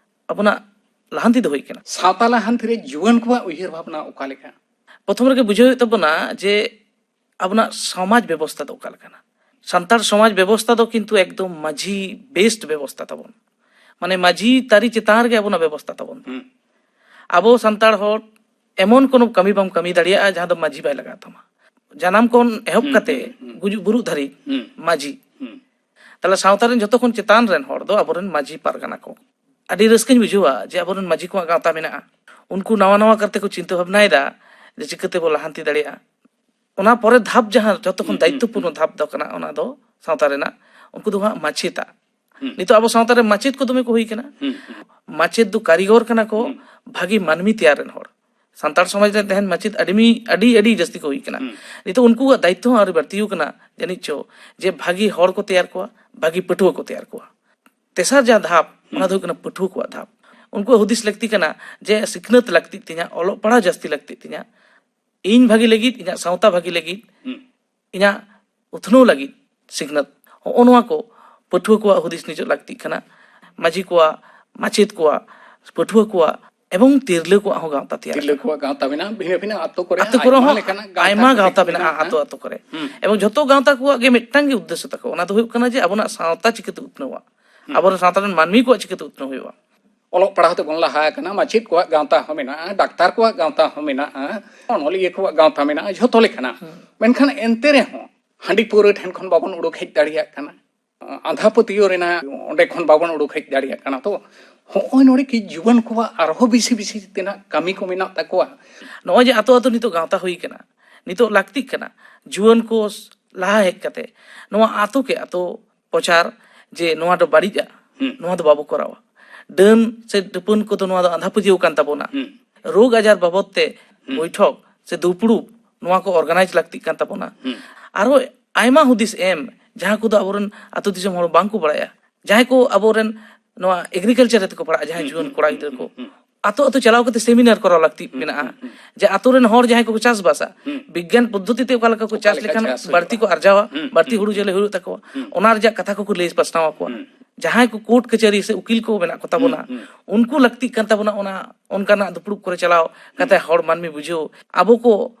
ᱟᱵᱚᱱᱟᱜ ᱞᱟᱦᱟᱱᱛᱤ ᱫᱚ ᱦᱩᱭ ᱠᱟᱱᱟ᱾ ᱥᱟᱶᱛᱟ ᱞᱟᱦᱟᱱᱛᱤ ᱨᱮ ᱡᱩᱣᱟᱹᱱ ᱠᱚᱣᱟᱜ ᱩᱭᱦᱟᱹᱨ ᱵᱷᱟᱵᱽᱱᱟ ᱚᱠᱟ ᱞᱮᱠᱟ? ᱯᱨᱚᱛᱷᱚᱢ ᱨᱮᱜᱮ ᱵᱩᱡᱷᱟᱹᱣ ᱦᱩᱭᱩᱜ ᱛᱟᱵᱚᱱᱟ ᱡᱮ ᱟᱵᱚᱱᱟᱜ ᱥᱚᱢᱟᱡᱽ ᱵᱮᱵᱚᱥᱛᱷᱟ ᱫᱚ ᱚᱠᱟ ᱞᱮᱠᱟᱱᱟ᱾ ᱥᱟᱱᱛᱟᱲ ᱥᱚᱢᱟᱡᱽ ᱵᱮᱵᱚᱥᱛᱷᱟ ᱫᱚ ᱠᱤᱱᱛᱩ ᱮᱠᱫᱚᱢ ᱢᱟᱹᱡᱷᱤ based ᱵᱮᱵᱚᱥᱛᱷᱟ ᱛᱟᱵᱚᱱ, ᱢᱟᱱᱮ ᱢᱟᱹᱡᱷᱤ ᱛᱟᱹᱨᱤ ᱪᱮᱛᱟᱱ ᱨᱮᱜᱮ ᱟᱵᱚᱱᱟᱜ ᱵᱮᱵᱚᱥᱛᱷᱟ ᱛᱟᱵᱚᱱ᱾ ᱦᱩᱸ᱾ ᱟᱵᱚ ᱥᱟᱱᱛᱟᱲ ᱦᱚᱲ ᱮᱢᱚᱱ ᱠᱳᱱᱳ ᱠᱟᱹᱢᱤ ᱵᱟᱢ ᱠᱟᱹᱢᱤ ᱫᱟᱲᱮᱭᱟᱜᱼᱟ ᱡᱟᱦᱟᱸ ᱫᱚ ᱢᱟᱹᱡᱷᱤ ᱵᱟᱭ ᱞᱟᱜᱟᱣ ᱛᱟᱢᱟ᱾ ᱡᱟᱱᱟᱢ ᱠᱷᱚᱱ ᱮᱦᱚᱵ ᱦᱩᱸ, ᱠᱟᱛᱮ ᱦᱩᱸ, ᱦᱩᱸ᱾ ᱜᱩᱡᱩᱜ ᱵᱩᱨᱩᱜ ᱫᱷᱟᱹᱨᱤᱡ ᱦᱩᱸ᱾ ᱢᱟᱹᱡᱷᱤ᱾ ᱦᱩᱸ᱾ ᱛᱟᱦᱞᱮ ᱥᱟᱶᱛᱟ ᱨᱮᱱ ᱡᱷᱚᱛᱚ ᱠᱷᱚᱱ ᱪᱮᱛᱟᱱ ᱨᱮᱱ ᱦᱚᱲ ᱫᱚ ᱟᱵᱚᱨᱮᱱ ᱢᱟᱹᱡᱷᱤ ᱯᱟᱨᱜᱟᱱᱟ ᱠᱚ᱾ ᱟᱹᱰᱤ ᱨᱟᱹᱥᱠᱟᱹᱧ ᱵᱩᱡᱷᱟᱹᱣᱟ ᱡᱮ ᱟᱵᱚᱨᱮᱱ ᱢᱟᱹᱡᱷᱤ ᱠᱚᱣᱟᱜ ᱜᱟᱶᱛᱟ ᱢᱮᱱᱟᱜᱼᱟ᱾ ᱩᱱᱠᱩ ᱱᱟᱣᱟ ᱱᱟᱣᱟ ᱠᱟᱨᱛᱮ ᱠᱚ ᱪᱤᱱᱛᱟᱹ ᱵᱷᱟᱵᱽᱱᱟᱭᱮᱫᱟ ᱡᱮ ᱪᱤᱠᱟᱹ ᱛᱮᱵᱚ ᱞᱟᱦᱟᱱᱛᱤ ᱫᱟᱲᱮᱭᱟᱜᱼᱟ᱾ ᱚᱱᱟ ᱯᱚᱨᱮ ᱫᱷᱟᱯ ᱡᱟᱦᱟᱸ ᱡᱷᱚᱛᱚ ᱠᱷᱚᱱ ᱦᱩᱸ, ᱦᱩᱸ, ᱫᱟᱭᱤᱛᱛᱚᱯᱩᱨᱱᱚ ᱦᱩᱸ᱾ ᱫᱷᱟᱯ ᱫᱚ ᱠᱟᱱᱟ, ᱚᱱᱟ ᱫᱚ ᱥᱟᱶᱛᱟ ᱨᱮᱱᱟᱜ, ᱩᱱᱠᱩ ᱫᱚ ᱦᱟᱸᱜ ᱢᱟᱪᱮᱛᱟ᱾ ᱦᱩᱸ᱾ ᱱᱤᱛᱚᱜ ᱟᱵᱚ ᱥᱟᱶᱛᱟ ᱨᱮ ᱢᱟᱪᱮᱛ ᱠᱚ ᱫᱚᱢᱮ ᱠᱚ ᱦᱩᱭ ᱠᱟᱱᱟ᱾ ᱦᱩᱸ, ᱦᱩᱸ᱾ ᱢᱟᱪᱮᱛ ᱫᱚ ᱠᱟᱹᱨᱤᱜᱚᱨ ᱠᱟᱱᱟ ᱠᱚ, ᱦᱩᱸ᱾ ᱵᱷᱟᱹᱜᱤ ᱢᱟᱹᱱᱢᱤ ᱛᱮᱭᱟᱨ ᱨᱮᱱ ᱦᱚᱲ᱾ ᱥᱟᱱᱛᱟᱲ ᱥᱚᱢᱟᱡᱽ ᱨᱮ ᱛᱟᱦᱮᱱ ᱢᱟᱪᱮᱫ ᱟᱹᱰᱤ ᱢᱤ- ᱟᱹᱰᱤ ᱟᱹᱰᱤ ᱡᱟᱹᱥᱛᱤ ᱠᱚ ᱦᱩᱭ ᱠᱟᱱᱟ᱾ ᱦᱩᱸ᱾ ᱱᱤᱛᱚᱜ ᱩᱱᱠᱩᱣᱟᱜ ᱫᱟᱭᱤᱛᱛᱚ ᱦᱚᱸ ᱟᱹᱰᱤ ᱵᱟᱹᱲᱛᱤ ᱟᱠᱟᱱᱟ, ᱡᱟᱹᱱᱤᱡ ᱪᱚ, ᱡᱮ ᱵᱷᱟᱹᱜᱤ ᱦᱚᱲ ᱠᱚ ᱛᱮᱭᱟᱨ ᱠᱚᱣᱟ, ᱵᱷᱟᱹᱜᱤ ᱯᱟᱹᱴᱷᱩᱣᱟᱹ ᱠᱚ ᱛᱮᱭᱟᱨ ᱠᱚᱣᱟ᱾ ᱛᱮᱥᱟᱨ ᱡᱟᱦᱟᱸ ᱫᱷᱟᱯ, ᱚᱱᱟ ᱫᱚ ᱦᱩᱭᱩᱜ ᱠᱟᱱᱟ ᱯᱟᱹᱴᱷᱩᱣᱟᱹ ᱠᱚᱣᱟᱜ ᱫᱷᱟᱯ᱾ ᱩᱱᱠᱩᱣᱟᱜ ᱦᱩᱫᱤᱥ ᱞᱟᱹᱠᱛᱤ ᱠᱟᱱᱟ ᱡᱮ ᱥᱤᱠᱷᱱᱟᱹᱛ ᱞᱟᱹᱠᱛᱤᱜ ᱛᱤᱧᱟ, ᱚᱞᱚᱜ ᱯᱟᱲᱦᱟᱣ ᱡᱟᱹᱥᱛᱤ ᱞᱟᱹᱠᱛᱤᱜ ᱛᱤᱧᱟ, ᱤᱧ ᱵᱷᱟᱹᱜᱤ ᱞᱟᱹᱜᱤᱫ, ᱤᱧᱟᱹᱜ ᱥᱟᱶᱛᱟ ᱵᱷᱟᱹᱜᱤ ᱞᱟᱹᱜᱤᱫ, ᱦᱩᱸ᱾ ᱤᱧᱟᱹᱜ ᱩᱛᱱᱟᱹᱣ ᱞᱟᱹᱜᱤᱫ ᱥᱤᱠᱷᱱᱟᱹᱛ᱾ ᱦᱚᱸᱜᱼᱚ ᱱᱚᱣᱟ ᱠᱚ ᱯᱟᱹᱴᱷᱩᱣᱟᱹ ᱠᱚᱣᱟᱜ ᱦᱩᱫᱤᱥ ᱱᱤᱡᱚᱜ ᱞᱟᱹᱠᱛᱤᱜ ᱠᱟᱱᱟ᱾ ᱢᱟᱹᱡᱷᱤ ᱠᱚᱣᱟᱜ, ᱢᱟᱪᱮᱫ ᱠᱚᱣᱟᱜ, ᱯᱟᱹᱴᱷᱩᱣᱟᱹ ᱠᱚᱣᱟᱜ ᱮᱵᱚᱝ ᱛᱤᱨᱞᱟᱹ ᱠᱚᱣᱟᱜ ᱦᱚᱸ ᱜᱟᱶᱛᱟ ᱛᱮᱭᱟᱨ ᱛᱤᱨᱞᱟᱹ ᱟᱠᱟᱱᱟ᱾ ᱠᱚᱣᱟᱜ ᱜᱟᱶᱛᱟ ᱢᱮᱱᱟᱜᱼᱟ, ᱵᱷᱤᱱᱟᱹ ᱵᱷᱤᱱᱟᱹ ᱟᱛᱳ ᱠᱚᱨᱮ ᱟᱛᱳ ᱠᱚᱨᱮ ᱟᱭᱢᱟ ᱦᱚᱸ ᱞᱮᱠᱟᱱᱟᱜ ᱜᱟᱶᱛᱟ ᱟᱭᱢᱟ ᱠᱚ ᱜᱟᱶᱛᱟ ᱢᱮᱱᱟᱜᱼᱟ, ᱢᱮᱱᱟᱜᱼᱟ᱾ ᱟᱛᱳ ᱟᱛᱳ ᱠᱚᱨᱮ᱾ ᱦᱩᱸ᱾ ᱮᱵᱚᱝ ᱡᱷᱚᱛᱚ ᱜᱟᱶᱛᱟ ᱠᱚᱣᱟᱜ ᱜᱮ ᱢᱤᱫᱴᱟᱝ ᱜᱮ ᱩᱫᱽᱫᱮᱥᱥᱚ ᱛᱟᱠᱚ, ᱚᱱᱟ ᱫᱚ ᱦᱩᱭᱩᱜ ᱠᱟᱱᱟ ᱡᱮ ᱟᱵᱚᱱᱟᱜ ᱥᱟᱶᱛᱟ ᱪᱤᱠᱟᱹᱛᱮ ᱩᱛᱱᱟᱹᱣᱟ, ᱦᱩᱸ᱾ ᱟᱵᱚᱨᱮᱱ ᱥᱟᱶᱛᱟ ᱨᱮᱱ ᱢᱟᱹᱱᱢᱤ ᱠᱚᱣᱟᱜ ᱪᱤᱠᱟᱹᱛᱮ ᱩᱛᱱᱟᱹᱣ ᱦᱩᱭᱩᱜᱼᱟ᱾ ᱚᱞᱚᱜ ᱯᱟᱲᱦᱟᱣ ᱛᱮᱵᱚᱱ ᱞᱟᱦᱟ ᱟᱠᱟᱱᱟ, ᱢᱟᱪᱮᱫ ᱠᱚᱣᱟᱜ ᱜᱟᱶᱛᱟ ᱦᱚᱸ ᱢᱮᱱᱟᱜᱼᱟ, ᱰᱟᱠᱛᱟᱨ ᱠᱚᱣᱟᱜ ᱜᱟᱶᱛᱟ ᱦᱚᱸ ᱢᱮᱱᱟᱜᱼᱟ, ᱚᱱᱚᱞᱤᱭᱟᱹ ᱠᱚᱣᱟᱜ ᱜᱟᱶᱛᱟ ᱢᱮᱱᱟᱜᱼᱟ, ᱡᱷᱚᱛᱚ ᱞᱮᱠᱟᱱᱟᱜ᱾ ᱦᱩᱸ᱾ ᱢᱮᱱᱠᱷᱟᱱ ᱮᱱᱛᱮ ᱨᱮᱦᱚᱸ ᱦᱟᱺᱰᱤ ᱯᱟᱹᱣᱨᱟᱹ ᱴᱷᱮᱱ ᱠᱷᱚᱱ ᱵᱟᱵᱚᱱ ᱩᱰᱩᱠ ᱦᱮᱡ ᱫᱟᱲᱮᱭᱟᱜ ᱠᱟᱱᱟ, ᱟᱸᱫᱷᱟ ᱯᱟᱹᱛᱭᱟᱹᱣ ᱨᱮᱱᱟᱜ ᱚᱸᱰᱮ ᱠᱷᱚᱱ ᱵᱟᱵᱚᱱ ᱩᱰᱩᱠ ᱦᱮᱡ ᱫᱟᱲᱮᱭᱟᱜ ᱠᱟᱱᱟ᱾ ᱛᱚ ᱦᱚᱸᱜᱼᱚᱭ ᱱᱚᱰᱮ ᱠᱤ ᱡᱩᱣᱟᱹᱱ ᱠᱚᱣᱟᱜ ᱟᱨᱦᱚᱸ ᱵᱮᱥᱤ ᱵᱮᱥᱤ ᱛᱮᱱᱟᱜ ᱠᱟᱹᱢᱤ ᱠᱚ ᱢᱮᱱᱟᱜ ᱛᱟᱠᱚᱣᱟ? ᱱᱚᱜᱼᱚᱭ ᱡᱮ ᱟᱛᱳ ᱟᱛᱳ ᱱᱤᱛᱚᱜ ᱜᱟᱶᱛᱟ ᱦᱩᱭ ᱠᱟᱱᱟ, ᱱᱤᱛᱚᱜ ᱞᱟᱹᱠᱛᱤᱜ ᱠᱟᱱᱟ ᱡᱩᱣᱟᱹᱱ ᱠᱚ ᱞᱟᱦᱟ ᱦᱮᱡ ᱠᱟᱛᱮ ᱱᱚᱣᱟ ᱟᱛᱳ ᱠᱮ ᱟᱛᱳ ᱯᱨᱚᱪᱟᱨ ᱡᱮ ᱱᱚᱣᱟ ᱫᱚ ᱵᱟᱹᱲᱤᱡᱼᱟ, ᱦᱩᱸ᱾ ᱱᱚᱣᱟ ᱫᱚ ᱵᱟᱵᱚ ᱠᱚᱨᱟᱣᱟ᱾ ᱰᱟᱹᱱ ᱥᱮ ᱰᱟᱹᱯᱟᱹᱱ ᱠᱚᱫᱚ ᱱᱚᱣᱟ ᱫᱚ ᱟᱸᱫᱷᱟ ᱯᱟᱹᱛᱭᱟᱹᱣ ᱠᱟᱱ ᱛᱟᱵᱚᱱᱟ᱾ ᱦᱩᱸ᱾ ᱨᱳᱜᱽ ᱟᱡᱟᱨ ᱵᱟᱵᱚᱫ ᱛᱮ ᱦᱩᱸ᱾ ᱵᱳᱭᱴᱷᱚᱠ ᱥᱮ ᱫᱩᱯᱲᱩᱵ, ᱱᱚᱣᱟ ᱠᱚ ᱚᱨᱜᱟᱱᱟᱭᱤᱡᱽ ᱞᱟᱹᱠᱛᱤᱜ ᱠᱟᱱ ᱛᱟᱵᱚᱱᱟ᱾ ᱦᱩᱸ᱾ ᱟᱨᱚ ᱟᱭᱢᱟ ᱦᱩᱫᱤᱥ ᱮᱢ, ᱡᱟᱦᱟᱸ ᱠᱚᱫᱚ ᱟᱵᱚᱨᱮᱱ ᱟᱹᱛᱩ ᱫᱤᱥᱚᱢ ᱦᱚᱲ ᱵᱟᱝ ᱠᱚ ᱵᱟᱲᱟᱭᱟ᱾ ᱡᱟᱦᱟᱸᱭ ᱠᱚ ᱟᱵᱚᱨᱮᱱ ᱱᱚᱣᱟ ᱮᱜᱽᱨᱤᱠᱟᱞᱪᱟᱨ ᱨᱮ ᱠᱚ ᱯᱟᱲᱦᱟᱜᱼᱟ, ᱡᱟᱦᱟᱸᱭ ᱦᱩᱸ, ᱡᱩᱣᱟᱹᱱ ᱦᱩᱸ, ᱠᱚᱲᱟ ᱦᱩᱸ, ᱜᱤᱫᱽᱨᱟᱹ ᱠᱚ, ᱦᱩᱸ, ᱦᱩᱸ᱾ ᱟᱛᱳ ᱟᱛᱳ ᱪᱟᱞᱟᱣ ᱠᱟᱛᱮ ᱥᱮᱢᱤᱱᱟᱨ ᱠᱚᱨᱟᱣ ᱞᱟᱹᱠᱛᱤ ᱦᱩᱸ, ᱢᱮᱱᱟᱜᱼᱟ᱾ ᱦᱩᱸ, ᱦᱩᱸ᱾ ᱡᱮ ᱟᱛᱳ ᱨᱮᱱ ᱦᱚᱲ ᱡᱟᱦᱟᱸᱭ ᱠᱚᱠᱚ ᱪᱟᱥᱵᱟᱥᱟ, ᱦᱩᱸ᱾ ᱵᱤᱜᱽᱜᱟᱱ ᱯᱚᱫᱽᱫᱷᱚᱛᱤ ᱛᱮ ᱚᱠᱟ ᱞᱮᱠᱟ ᱠᱚ ᱚᱠᱟ ᱪᱟᱥ ᱞᱮᱠᱟ ᱞᱮᱠᱷᱟᱱ ᱪᱟᱥ ᱵᱟᱹᱲᱛᱤ ᱦᱩᱭᱩᱜᱼᱟ? ᱠᱚ ᱟᱨᱡᱟᱣᱟ, ᱦᱩᱸ, ᱵᱟᱹᱲᱛᱤ ᱦᱩᱸ, ᱦᱩᱲᱩ ᱦᱩᱸ᱾ ᱪᱟᱣᱞᱮ ᱦᱩᱭᱩᱜ ᱛᱟᱠᱚᱣᱟ, ᱦᱩᱸ᱾ ᱚᱱᱟ ᱨᱮᱭᱟᱜ ᱠᱟᱛᱷᱟ ᱠᱚᱠᱚ ᱞᱟᱹᱭ ᱯᱟᱥᱱᱟᱣ ᱟᱠᱚᱣᱟ᱾ ᱦᱩᱸ᱾ ᱡᱟᱦᱟᱸᱭ ᱠᱚ ᱠᱳᱨᱴ ᱠᱟᱹᱪᱷᱟᱹᱨᱤ ᱥᱮ ᱩᱠᱤᱞ ᱠᱚ ᱢᱮᱱᱟᱜ ᱠᱚ ᱛᱟᱵᱚᱱᱟ, ᱦᱩᱸ, ᱦᱩᱸ᱾ ᱩᱱᱠᱩ ᱞᱟᱹᱠᱛᱤᱜ ᱠᱟᱱ ᱛᱟᱵᱚᱱᱟ ᱚᱱᱟ, ᱚᱱᱠᱟᱱᱟᱜ ᱫᱩᱯᱲᱩᱵ ᱠᱚᱨᱮ ᱪᱟᱞᱟᱣ ᱠᱟᱛᱮ ᱦᱩᱸ᱾ ᱦᱚᱲ ᱢᱟᱹᱱᱢᱤ ᱵᱩᱡᱷᱟᱹᱣ, ᱟᱵᱚ ᱠᱚ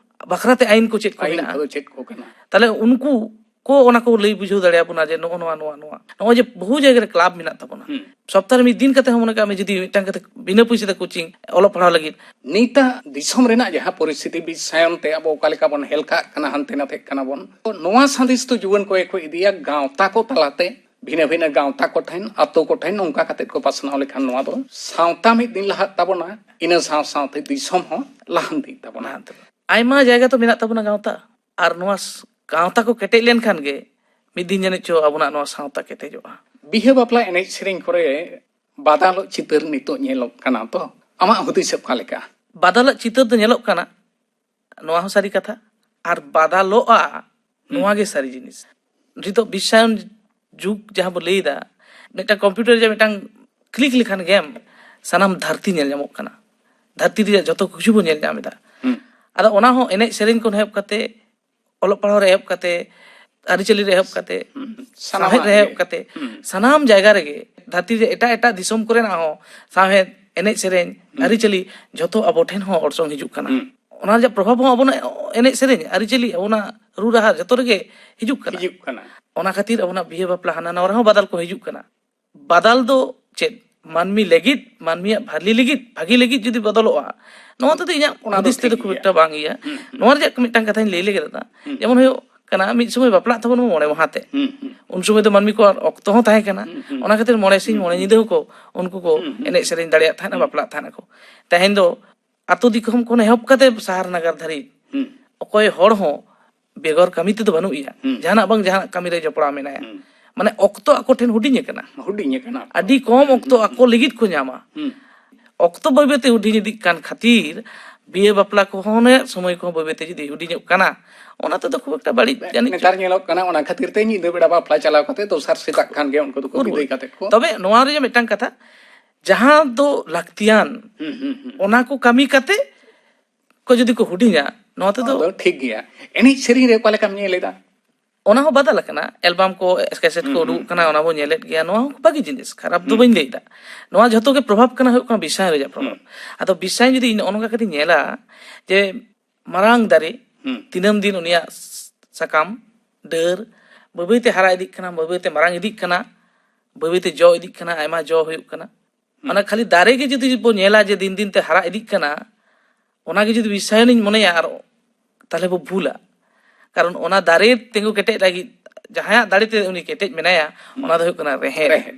ᱵᱟᱠᱷᱨᱟ ᱛᱮ ᱟᱹᱭᱤᱱ ᱠᱚ ᱪᱮᱫ ᱠᱚ ᱟᱹᱭᱤᱱ ᱢᱮᱱᱟᱜᱼᱟ᱾ ᱠᱚᱫᱚ ᱪᱮᱫ ᱠᱚ ᱠᱟᱱᱟ? ᱛᱟᱦᱞᱮ ᱩᱱᱠᱩ ᱠᱚ ᱚᱱᱟ ᱠᱚ ᱞᱟᱹᱭ ᱵᱩᱡᱷᱟᱹᱣ ᱫᱟᱲᱮᱭᱟᱵᱚᱱᱟ ᱡᱮ ᱱᱚᱜᱼᱚ ᱱᱚᱣᱟ, ᱱᱚᱣᱟ, ᱱᱚᱣᱟ᱾ ᱱᱚᱜᱼᱚᱭ ᱡᱮ ᱵᱚᱦᱩ ᱡᱟᱭᱜᱟ ᱨᱮ ᱠᱞᱟᱵᱽ ᱢᱮᱱᱟᱜ ᱛᱟᱵᱚᱱᱟ᱾ ᱦᱩᱸ᱾ ᱥᱚᱯᱛᱟᱦᱚ ᱨᱮ ᱢᱤᱫ ᱫᱤᱱ ᱠᱟᱛᱮ ᱦᱚᱸ ᱢᱚᱱᱮ ᱠᱟᱜ ᱢᱮ ᱡᱩᱫᱤ ᱢᱤᱫᱴᱟᱝ ᱠᱟᱛᱮ ᱵᱤᱱᱟᱹ ᱯᱩᱭᱥᱟᱹ ᱛᱮ ᱠᱳᱪᱤᱝ, ᱚᱞᱚᱜ ᱯᱟᱲᱦᱟᱣ ᱞᱟᱹᱜᱤᱫ᱾ ᱱᱤᱛᱟᱜ ᱫᱤᱥᱚᱢ ᱨᱮᱱᱟᱜ ᱡᱟᱦᱟᱸ ᱯᱚᱨᱤᱥᱛᱷᱤᱛᱤ ᱵᱤᱥᱟᱭᱚᱱ ᱛᱮ ᱟᱵᱚ ᱚᱠᱟ ᱞᱮᱠᱟ ᱵᱚᱱ ᱦᱮᱞᱠᱟᱜ ᱠᱟᱱᱟ, ᱦᱟᱱᱛᱮ ᱱᱟᱛᱮᱜ ᱠᱟᱱᱟ ᱵᱚᱱ, ᱱᱚᱣᱟ ᱥᱟᱸᱫᱮᱥ ᱫᱚ ᱡᱩᱣᱟᱹᱱ ᱠᱚᱜᱮ ᱠᱚ ᱤᱫᱤᱭᱟ, ᱜᱟᱶᱛᱟ ᱠᱚ ᱛᱟᱞᱟᱛᱮ, ᱵᱷᱤᱱᱟᱹ ᱵᱷᱤᱱᱟᱹ ᱜᱟᱶᱛᱟ ᱠᱚ ᱴᱷᱮᱱ, ᱟᱛᱳ ᱠᱚ ᱴᱷᱮᱱ, ᱱᱚᱝᱠᱟ ᱠᱟᱛᱮ ᱠᱚ ᱯᱟᱥᱱᱟᱣ ᱞᱮᱠᱷᱟᱱ ᱱᱚᱣᱟ ᱫᱚ ᱥᱟᱶᱛᱟ ᱢᱤᱫ ᱫᱤᱱ ᱞᱟᱦᱟᱜ ᱛᱟᱵᱚᱱᱟ, ᱤᱱᱟᱹ ᱥᱟᱶ ᱥᱟᱶᱛᱮ ᱫᱤᱥᱚᱢ ᱦᱚᱸ ᱞᱟᱦᱟᱱᱛᱤᱜ ᱛᱟᱵᱚᱱᱟ᱾ ᱞᱟᱦᱟᱱᱛᱤ᱾ ᱟᱭᱢᱟ ᱡᱟᱭᱜᱟ ᱛᱚ ᱢᱮᱱᱟᱜ ᱛᱟᱵᱚᱱᱟ ᱜᱟᱶᱛᱟ, ᱟᱨ ᱱᱚᱣᱟ ᱥ-, ᱜᱟᱶᱛᱟ ᱠᱚ ᱠᱮᱴᱮᱡ ᱞᱮᱱᱠᱷᱟᱱ ᱜᱮ ᱢᱤᱫ ᱫᱤᱱ ᱡᱟᱹᱱᱤᱡ ᱪᱚ ᱟᱵᱚᱱᱟᱜ ᱱᱚᱣᱟ ᱥᱟᱶᱛᱟ ᱠᱮᱴᱮᱡᱚᱜᱼᱟ᱾ ᱵᱤᱦᱟᱹ ᱵᱟᱯᱞᱟ ᱮᱱᱮᱡ ᱥᱮᱨᱮᱧ ᱠᱚᱨᱮ ᱵᱟᱫᱟᱞᱚᱜ ᱪᱤᱛᱟᱹᱨ ᱱᱤᱛᱚᱜ ᱧᱮᱞᱚᱜ ᱠᱟᱱᱟ, ᱛᱚ ᱟᱢᱟᱜ ᱦᱩᱫᱤᱥ ᱚᱠᱟ ᱞᱮᱠᱟ? ᱵᱟᱫᱟᱞᱟᱜ ᱪᱤᱛᱟᱹᱨ ᱫᱚ ᱧᱮᱞᱚᱜ ᱠᱟᱱᱟ, ᱱᱚᱣᱟ ᱦᱚᱸ ᱥᱟᱹᱨᱤ ᱠᱟᱛᱷᱟ᱾ ᱟᱨ ᱵᱟᱫᱟᱞᱚᱜᱼᱟ, ᱱᱚᱣᱟ ᱜᱮ ᱥᱟᱹᱨᱤ ᱡᱤᱱᱤᱥ᱾ ᱱᱤᱛᱚᱜ ᱵᱤᱥᱥᱟᱭᱚᱱ ᱡᱩᱜᱽ ᱡᱟᱦᱟᱸ ᱵᱚ ᱞᱟᱹᱭᱫᱟ, ᱢᱤᱫᱴᱟᱝ ᱠᱚᱢᱯᱤᱭᱩᱴᱟᱨ ᱨᱮ ᱢᱤᱫᱴᱟᱝ ᱠᱞᱤᱠ ᱞᱮᱠᱷᱟᱱ ᱜᱮᱢ ᱥᱟᱱᱟᱢ ᱫᱷᱟᱹᱨᱛᱤ ᱧᱮᱞ ᱧᱟᱢᱚᱜ ᱠᱟᱱᱟ᱾ ᱫᱷᱟᱹᱨᱛᱤ ᱨᱮᱭᱟᱜ ᱡᱚᱛᱚ ᱠᱤᱪᱷᱩ ᱵᱚᱱ ᱧᱮᱞ ᱧᱟᱢ ᱮᱫᱟ᱾ ᱟᱫᱚ ᱚᱱᱟ ᱦᱚᱸ ᱮᱱᱮᱡ ᱥᱮᱨᱮᱧ ᱠᱷᱚᱱ ᱮᱦᱚᱵ ᱠᱟᱛᱮ, ᱚᱞᱚᱜ ᱯᱟᱲᱦᱟᱣ ᱨᱮ ᱮᱦᱚᱵ ᱠᱟᱛᱮ, ᱟᱹᱨᱤᱪᱟᱹᱞᱤ ᱨᱮ ᱮᱦᱚᱵ ᱠᱟᱛᱮ, ᱥᱟᱶᱦᱮᱫ ᱨᱮ ᱮᱦᱚᱵ ᱠᱟᱛᱮ, ᱥᱟᱱᱟᱢ ᱡᱟᱭᱜᱟ ᱨᱮᱜᱮ ᱫᱷᱟᱹᱨᱛᱤ ᱨᱮ ᱮᱴᱟᱜ ᱮᱴᱟᱜ ᱫᱤᱥᱚᱢ ᱠᱚᱨᱮᱱᱟᱜ ᱦᱚᱸ ᱥᱟᱶᱦᱮᱫ, ᱮᱱᱮᱡ ᱥᱮᱨᱮᱧ, ᱟᱹᱨᱤᱪᱟᱹᱞᱤ ᱡᱷᱚᱛᱚ ᱟᱵᱚ ᱴᱷᱮᱱ ᱦᱚᱸ ᱚᱨᱥᱚᱝ ᱦᱤᱡᱩᱜ ᱠᱟᱱᱟ᱾ ᱚᱱᱟ ᱨᱮᱭᱟᱜ ᱯᱨᱚᱵᱷᱟᱵᱽ ᱦᱚᱸ ᱟᱵᱚᱱᱟᱜ ᱮᱱᱮᱡ ᱥᱮᱨᱮᱧ, ᱟᱹᱨᱤᱪᱟᱹᱞᱤ, ᱟᱵᱚᱱᱟᱜ ᱨᱩ ᱨᱟᱦᱟ ᱡᱷᱚᱛᱚ ᱨᱮᱜᱮ ᱦᱤᱡᱩᱜ ᱠᱟᱱᱟ᱾ ᱦᱤᱡᱩᱜ ᱠᱟᱱᱟ᱾ ᱚᱱᱟ ᱠᱷᱟᱹᱛᱤᱨ ᱟᱵᱚᱱᱟᱜ ᱵᱤᱦᱟᱹ ᱵᱟᱯᱞᱟ ᱦᱟᱱᱟ ᱱᱟᱣᱟ ᱨᱮᱦᱚᱸ ᱵᱟᱫᱟᱞ ᱠᱚ ᱦᱤᱡᱩᱜ ᱠᱟᱱᱟ᱾ ᱵᱟᱫᱟᱞ ᱫᱚ ᱪᱮᱫ? ᱢᱟᱹᱱᱢᱤ ᱞᱟᱹᱜᱤᱫ, ᱢᱟᱹᱱᱢᱤᱭᱟᱜ ᱵᱷᱟᱹᱞᱤ ᱞᱟᱹᱜᱤᱫ, ᱵᱷᱟᱹᱜᱤ ᱞᱟᱹᱜᱤᱫ ᱡᱩᱫᱤ ᱵᱚᱫᱚᱞᱚᱜᱼᱟ, ᱱᱚᱣᱟ ᱛᱮᱫᱚ ᱤᱧᱟᱹᱜ ᱚᱱᱟ ᱫᱚ ᱦᱩᱫᱤᱥ ᱛᱮᱫᱚ ᱴᱷᱤᱠ ᱠᱷᱩᱵ ᱜᱮᱭᱟ᱾ ᱮᱠᱴᱟ ᱵᱟᱝ ᱤᱭᱟᱹ᱾ ᱱᱚᱣᱟ ᱨᱮᱭᱟᱜ ᱢᱤᱫᱴᱟᱝ ᱠᱟᱛᱷᱟᱧ ᱞᱟᱹᱭ ᱞᱮᱜᱮ ᱫᱟᱫᱟ᱾ ᱡᱮᱢᱚᱱ ᱦᱩᱭᱩᱜ ᱠᱟᱱᱟ, ᱢᱤᱫ ᱥᱚᱢᱚᱭ ᱵᱟᱯᱞᱟᱜ ᱛᱟᱵᱚᱱ ᱢᱚᱬᱮ ᱢᱟᱦᱟ ᱛᱮ᱾ ᱩᱱ ᱥᱚᱢᱚᱭ ᱫᱚ ᱢᱟᱹᱱᱢᱤ ᱠᱚ ᱟᱨ ᱚᱠᱛᱚ ᱦᱚᱸ ᱛᱟᱦᱮᱸ ᱠᱟᱱᱟ᱾ ᱚᱱᱟ ᱠᱷᱟᱹᱛᱤᱨ ᱢᱚᱬᱮ ᱥᱤᱧ ᱢᱚᱬᱮ ᱧᱤᱫᱟᱹ ᱦᱚᱸᱠᱚ, ᱩᱱᱠᱩ ᱠᱚ ᱮᱱᱮᱡ ᱥᱮᱨᱮᱧ ᱫᱟᱲᱮᱭᱟᱜ ᱛᱟᱦᱮᱱᱟ, ᱵᱟᱯᱞᱟᱜ ᱛᱟᱦᱮᱱᱟ ᱠᱚ᱾ ᱛᱮᱦᱮᱧ ᱫᱚ ᱟᱹᱛᱩ ᱫᱤᱥᱚᱢ ᱠᱷᱚᱱ ᱮᱦᱚᱵ ᱠᱟᱛᱮ ᱥᱟᱦᱟᱨ ᱱᱟᱜᱟᱨ ᱫᱷᱟᱹᱨᱤᱡ ᱚᱠᱚᱭ ᱦᱚᱲ ᱦᱚᱸ ᱵᱮᱜᱚᱨ ᱠᱟᱹᱢᱤ ᱛᱮᱫᱚ ᱵᱟᱹᱱᱩᱜ ᱮᱭᱟ᱾ ᱡᱟᱦᱟᱱᱟᱜ ᱵᱟᱝ ᱡᱟᱦᱟᱱᱟᱜ ᱠᱟᱹᱢᱤ ᱨᱮ ᱡᱚᱯᱲᱟᱣ ᱢᱮᱱᱟᱭᱟ᱾ ᱢᱟᱱᱮ ᱚᱠᱛᱚ ᱟᱠᱚ ᱴᱷᱮᱱ ᱦᱩᱰᱤᱧ ᱟᱠᱟᱱᱟ᱾ ᱦᱩᱰᱤᱧ ᱟᱠᱟᱱᱟ᱾ ᱟᱹᱰᱤ ᱠᱚᱢ ᱚᱠᱛᱚ ᱟᱠᱚ ᱞᱟᱹᱜᱤᱫ ᱠᱚ ᱧᱟᱢᱟ᱾ ᱚᱠᱛᱚ ᱵᱟᱹᱭ ᱵᱟᱹᱭᱛᱮ ᱦᱩᱰᱤᱧ ᱤᱫᱤᱜ ᱠᱟᱱ ᱠᱷᱟᱹᱛᱤᱨ ᱵᱤᱦᱟᱹ ᱵᱟᱯᱞᱟ ᱠᱚᱦᱚᱸ ᱥᱚᱢᱚᱭ ᱠᱚᱦᱚᱸ ᱵᱟᱹᱭ ᱵᱟᱹᱭᱛᱮ ᱡᱩᱫᱤ ᱦᱩᱰᱤᱧᱚᱜ ᱠᱟᱱᱟ, ᱚᱱᱟ ᱛᱮᱫᱚ ᱠᱷᱩᱵ ᱮᱠᱴᱟ ᱵᱟᱹᱲᱤᱡ ᱡᱟᱹᱱᱤᱡ ᱱᱮᱛᱟᱨ ᱧᱮᱞᱚᱜ ᱠᱟᱱᱟ, ᱚᱱᱟ ᱠᱷᱟᱹᱛᱤᱨ ᱛᱮ ᱧᱤᱫᱟᱹ ᱵᱮᱲᱟ ᱵᱟᱯᱞᱟ ᱪᱟᱞᱟᱣ ᱠᱟᱛᱮ ᱫᱚᱥᱟᱨ ᱥᱮᱛᱟᱜ ᱠᱷᱟᱱ ᱜᱮ ᱩᱱᱠᱩ ᱫᱚᱠᱚ ᱩᱨᱩᱢ᱾ ᱵᱤᱫᱟᱹᱭ ᱠᱟᱛᱮ ᱠᱚ ᱛᱚᱵᱮ ᱱᱚᱣᱟ ᱨᱮ ᱢᱤᱫᱴᱟᱝ ᱠᱟᱛᱷᱟ, ᱡᱟᱦᱟᱸ ᱫᱚ ᱞᱟᱹᱠᱛᱤᱭᱟᱱ, ᱚᱱᱟ ᱠᱚ ᱠᱟᱹᱢᱤ ᱠᱟᱛᱮ ᱠᱚ ᱡᱩᱫᱤ ᱠᱚ ᱦᱩᱰᱤᱧᱟ, ᱱᱚᱣᱟ ᱛᱮᱫᱚ ᱚᱱᱟ ᱫᱚ ᱴᱷᱤᱠ ᱜᱮᱭᱟ᱾ ᱮᱱᱮᱡ ᱥᱮᱨᱮᱧ ᱨᱮ ᱚᱠᱟ ᱞᱮᱠᱟᱢ ᱧᱮᱞ ᱮᱫᱟ? ᱚᱱᱟ ᱦᱚᱸ ᱵᱟᱫᱟᱞ ᱟᱠᱟᱱᱟ᱾ ᱮᱞᱵᱟᱢ ᱠᱚ, ᱠᱮᱥᱮᱴ ᱠᱚ ᱩᱰᱩᱠ ᱠᱟᱱᱟ, ᱚᱱᱟ ᱵᱚᱱ ᱧᱮᱞᱮᱫ ᱜᱮᱭᱟ, ᱱᱚᱣᱟ ᱦᱚᱸ ᱵᱷᱟᱜᱤ ᱡᱤᱱᱤᱥ, ᱠᱷᱟᱨᱟᱯ ᱫᱚ ᱵᱟᱹᱧ ᱞᱟᱹᱭ ᱮᱫᱟ᱾ ᱱᱚᱣᱟ ᱡᱷᱚᱛᱚ ᱜᱮ ᱯᱨᱚᱵᱷᱟᱵᱽ ᱠᱟᱱᱟ, ᱦᱩᱭᱩᱜ ᱠᱟᱱᱟ ᱵᱤᱥᱥᱟᱭᱚᱱ ᱨᱮᱭᱟᱜ ᱯᱨᱚᱵᱷᱟᱵᱽ᱾ ᱟᱫᱚ ᱵᱤᱥᱥᱟᱭᱚᱱ ᱡᱩᱫᱤ ᱤᱧ ᱱᱚᱜᱼᱚ ᱱᱚᱝᱠᱟ ᱠᱟᱛᱮᱧ ᱧᱮᱞᱟ ᱡᱮ ᱢᱟᱨᱟᱝ ᱫᱟᱨᱮ ᱫᱤᱱᱟᱹᱢ ᱫᱤᱱ ᱩᱱᱤᱭᱟᱜ ᱥᱟᱠᱟᱢ, ᱰᱟᱹᱨ ᱵᱟᱹᱭ ᱵᱟᱹᱭᱛᱮ ᱦᱟᱨᱟ ᱤᱫᱤᱜ ᱠᱟᱱᱟ, ᱵᱟᱹᱭ ᱵᱟᱹᱭᱛᱮ ᱢᱟᱨᱟᱝ ᱤᱫᱤᱜ ᱠᱟᱱᱟ, ᱵᱟᱹᱭ ᱵᱟᱹᱭᱛᱮ ᱡᱚ ᱤᱫᱤᱜ ᱠᱟᱱᱟ, ᱟᱭᱢᱟ ᱡᱚ ᱦᱩᱭᱩᱜ ᱠᱟᱱᱟ᱾ ᱚᱱᱟ ᱠᱷᱟᱹᱞᱤ ᱫᱟᱨᱮ ᱜᱮ ᱡᱩᱫᱤ ᱵᱚ ᱧᱮᱞᱟ ᱡᱮ ᱫᱤᱱ ᱫᱤᱱ ᱛᱮ ᱦᱟᱨᱟ ᱤᱫᱤᱜ ᱠᱟᱱᱟ, ᱚᱱᱟᱜᱮ ᱡᱩᱫᱤ ᱵᱤᱥᱥᱟᱭᱚᱱᱤᱧ ᱢᱚᱱᱮᱭᱟ, ᱟᱨ ᱛᱟᱦᱞᱮ ᱵᱚ ᱵᱷᱩᱞᱟ᱾ ᱠᱟᱨᱚᱱ ᱚᱱᱟ ᱫᱟᱨᱮ ᱛᱤᱸᱜᱩ ᱠᱮᱴᱮᱡ ᱞᱟᱹᱜᱤᱫ ᱡᱟᱦᱟᱸᱭᱟᱜ ᱫᱟᱲᱮ ᱛᱮ ᱩᱱᱤ ᱠᱮᱴᱮᱡ ᱢᱮᱱᱟᱭᱟ, ᱚᱱᱟ ᱫᱚ ᱦᱩᱭᱩᱜ ᱠᱟᱱᱟ ᱨᱮᱦᱮᱫ᱾ ᱨᱮᱦᱮᱫ᱾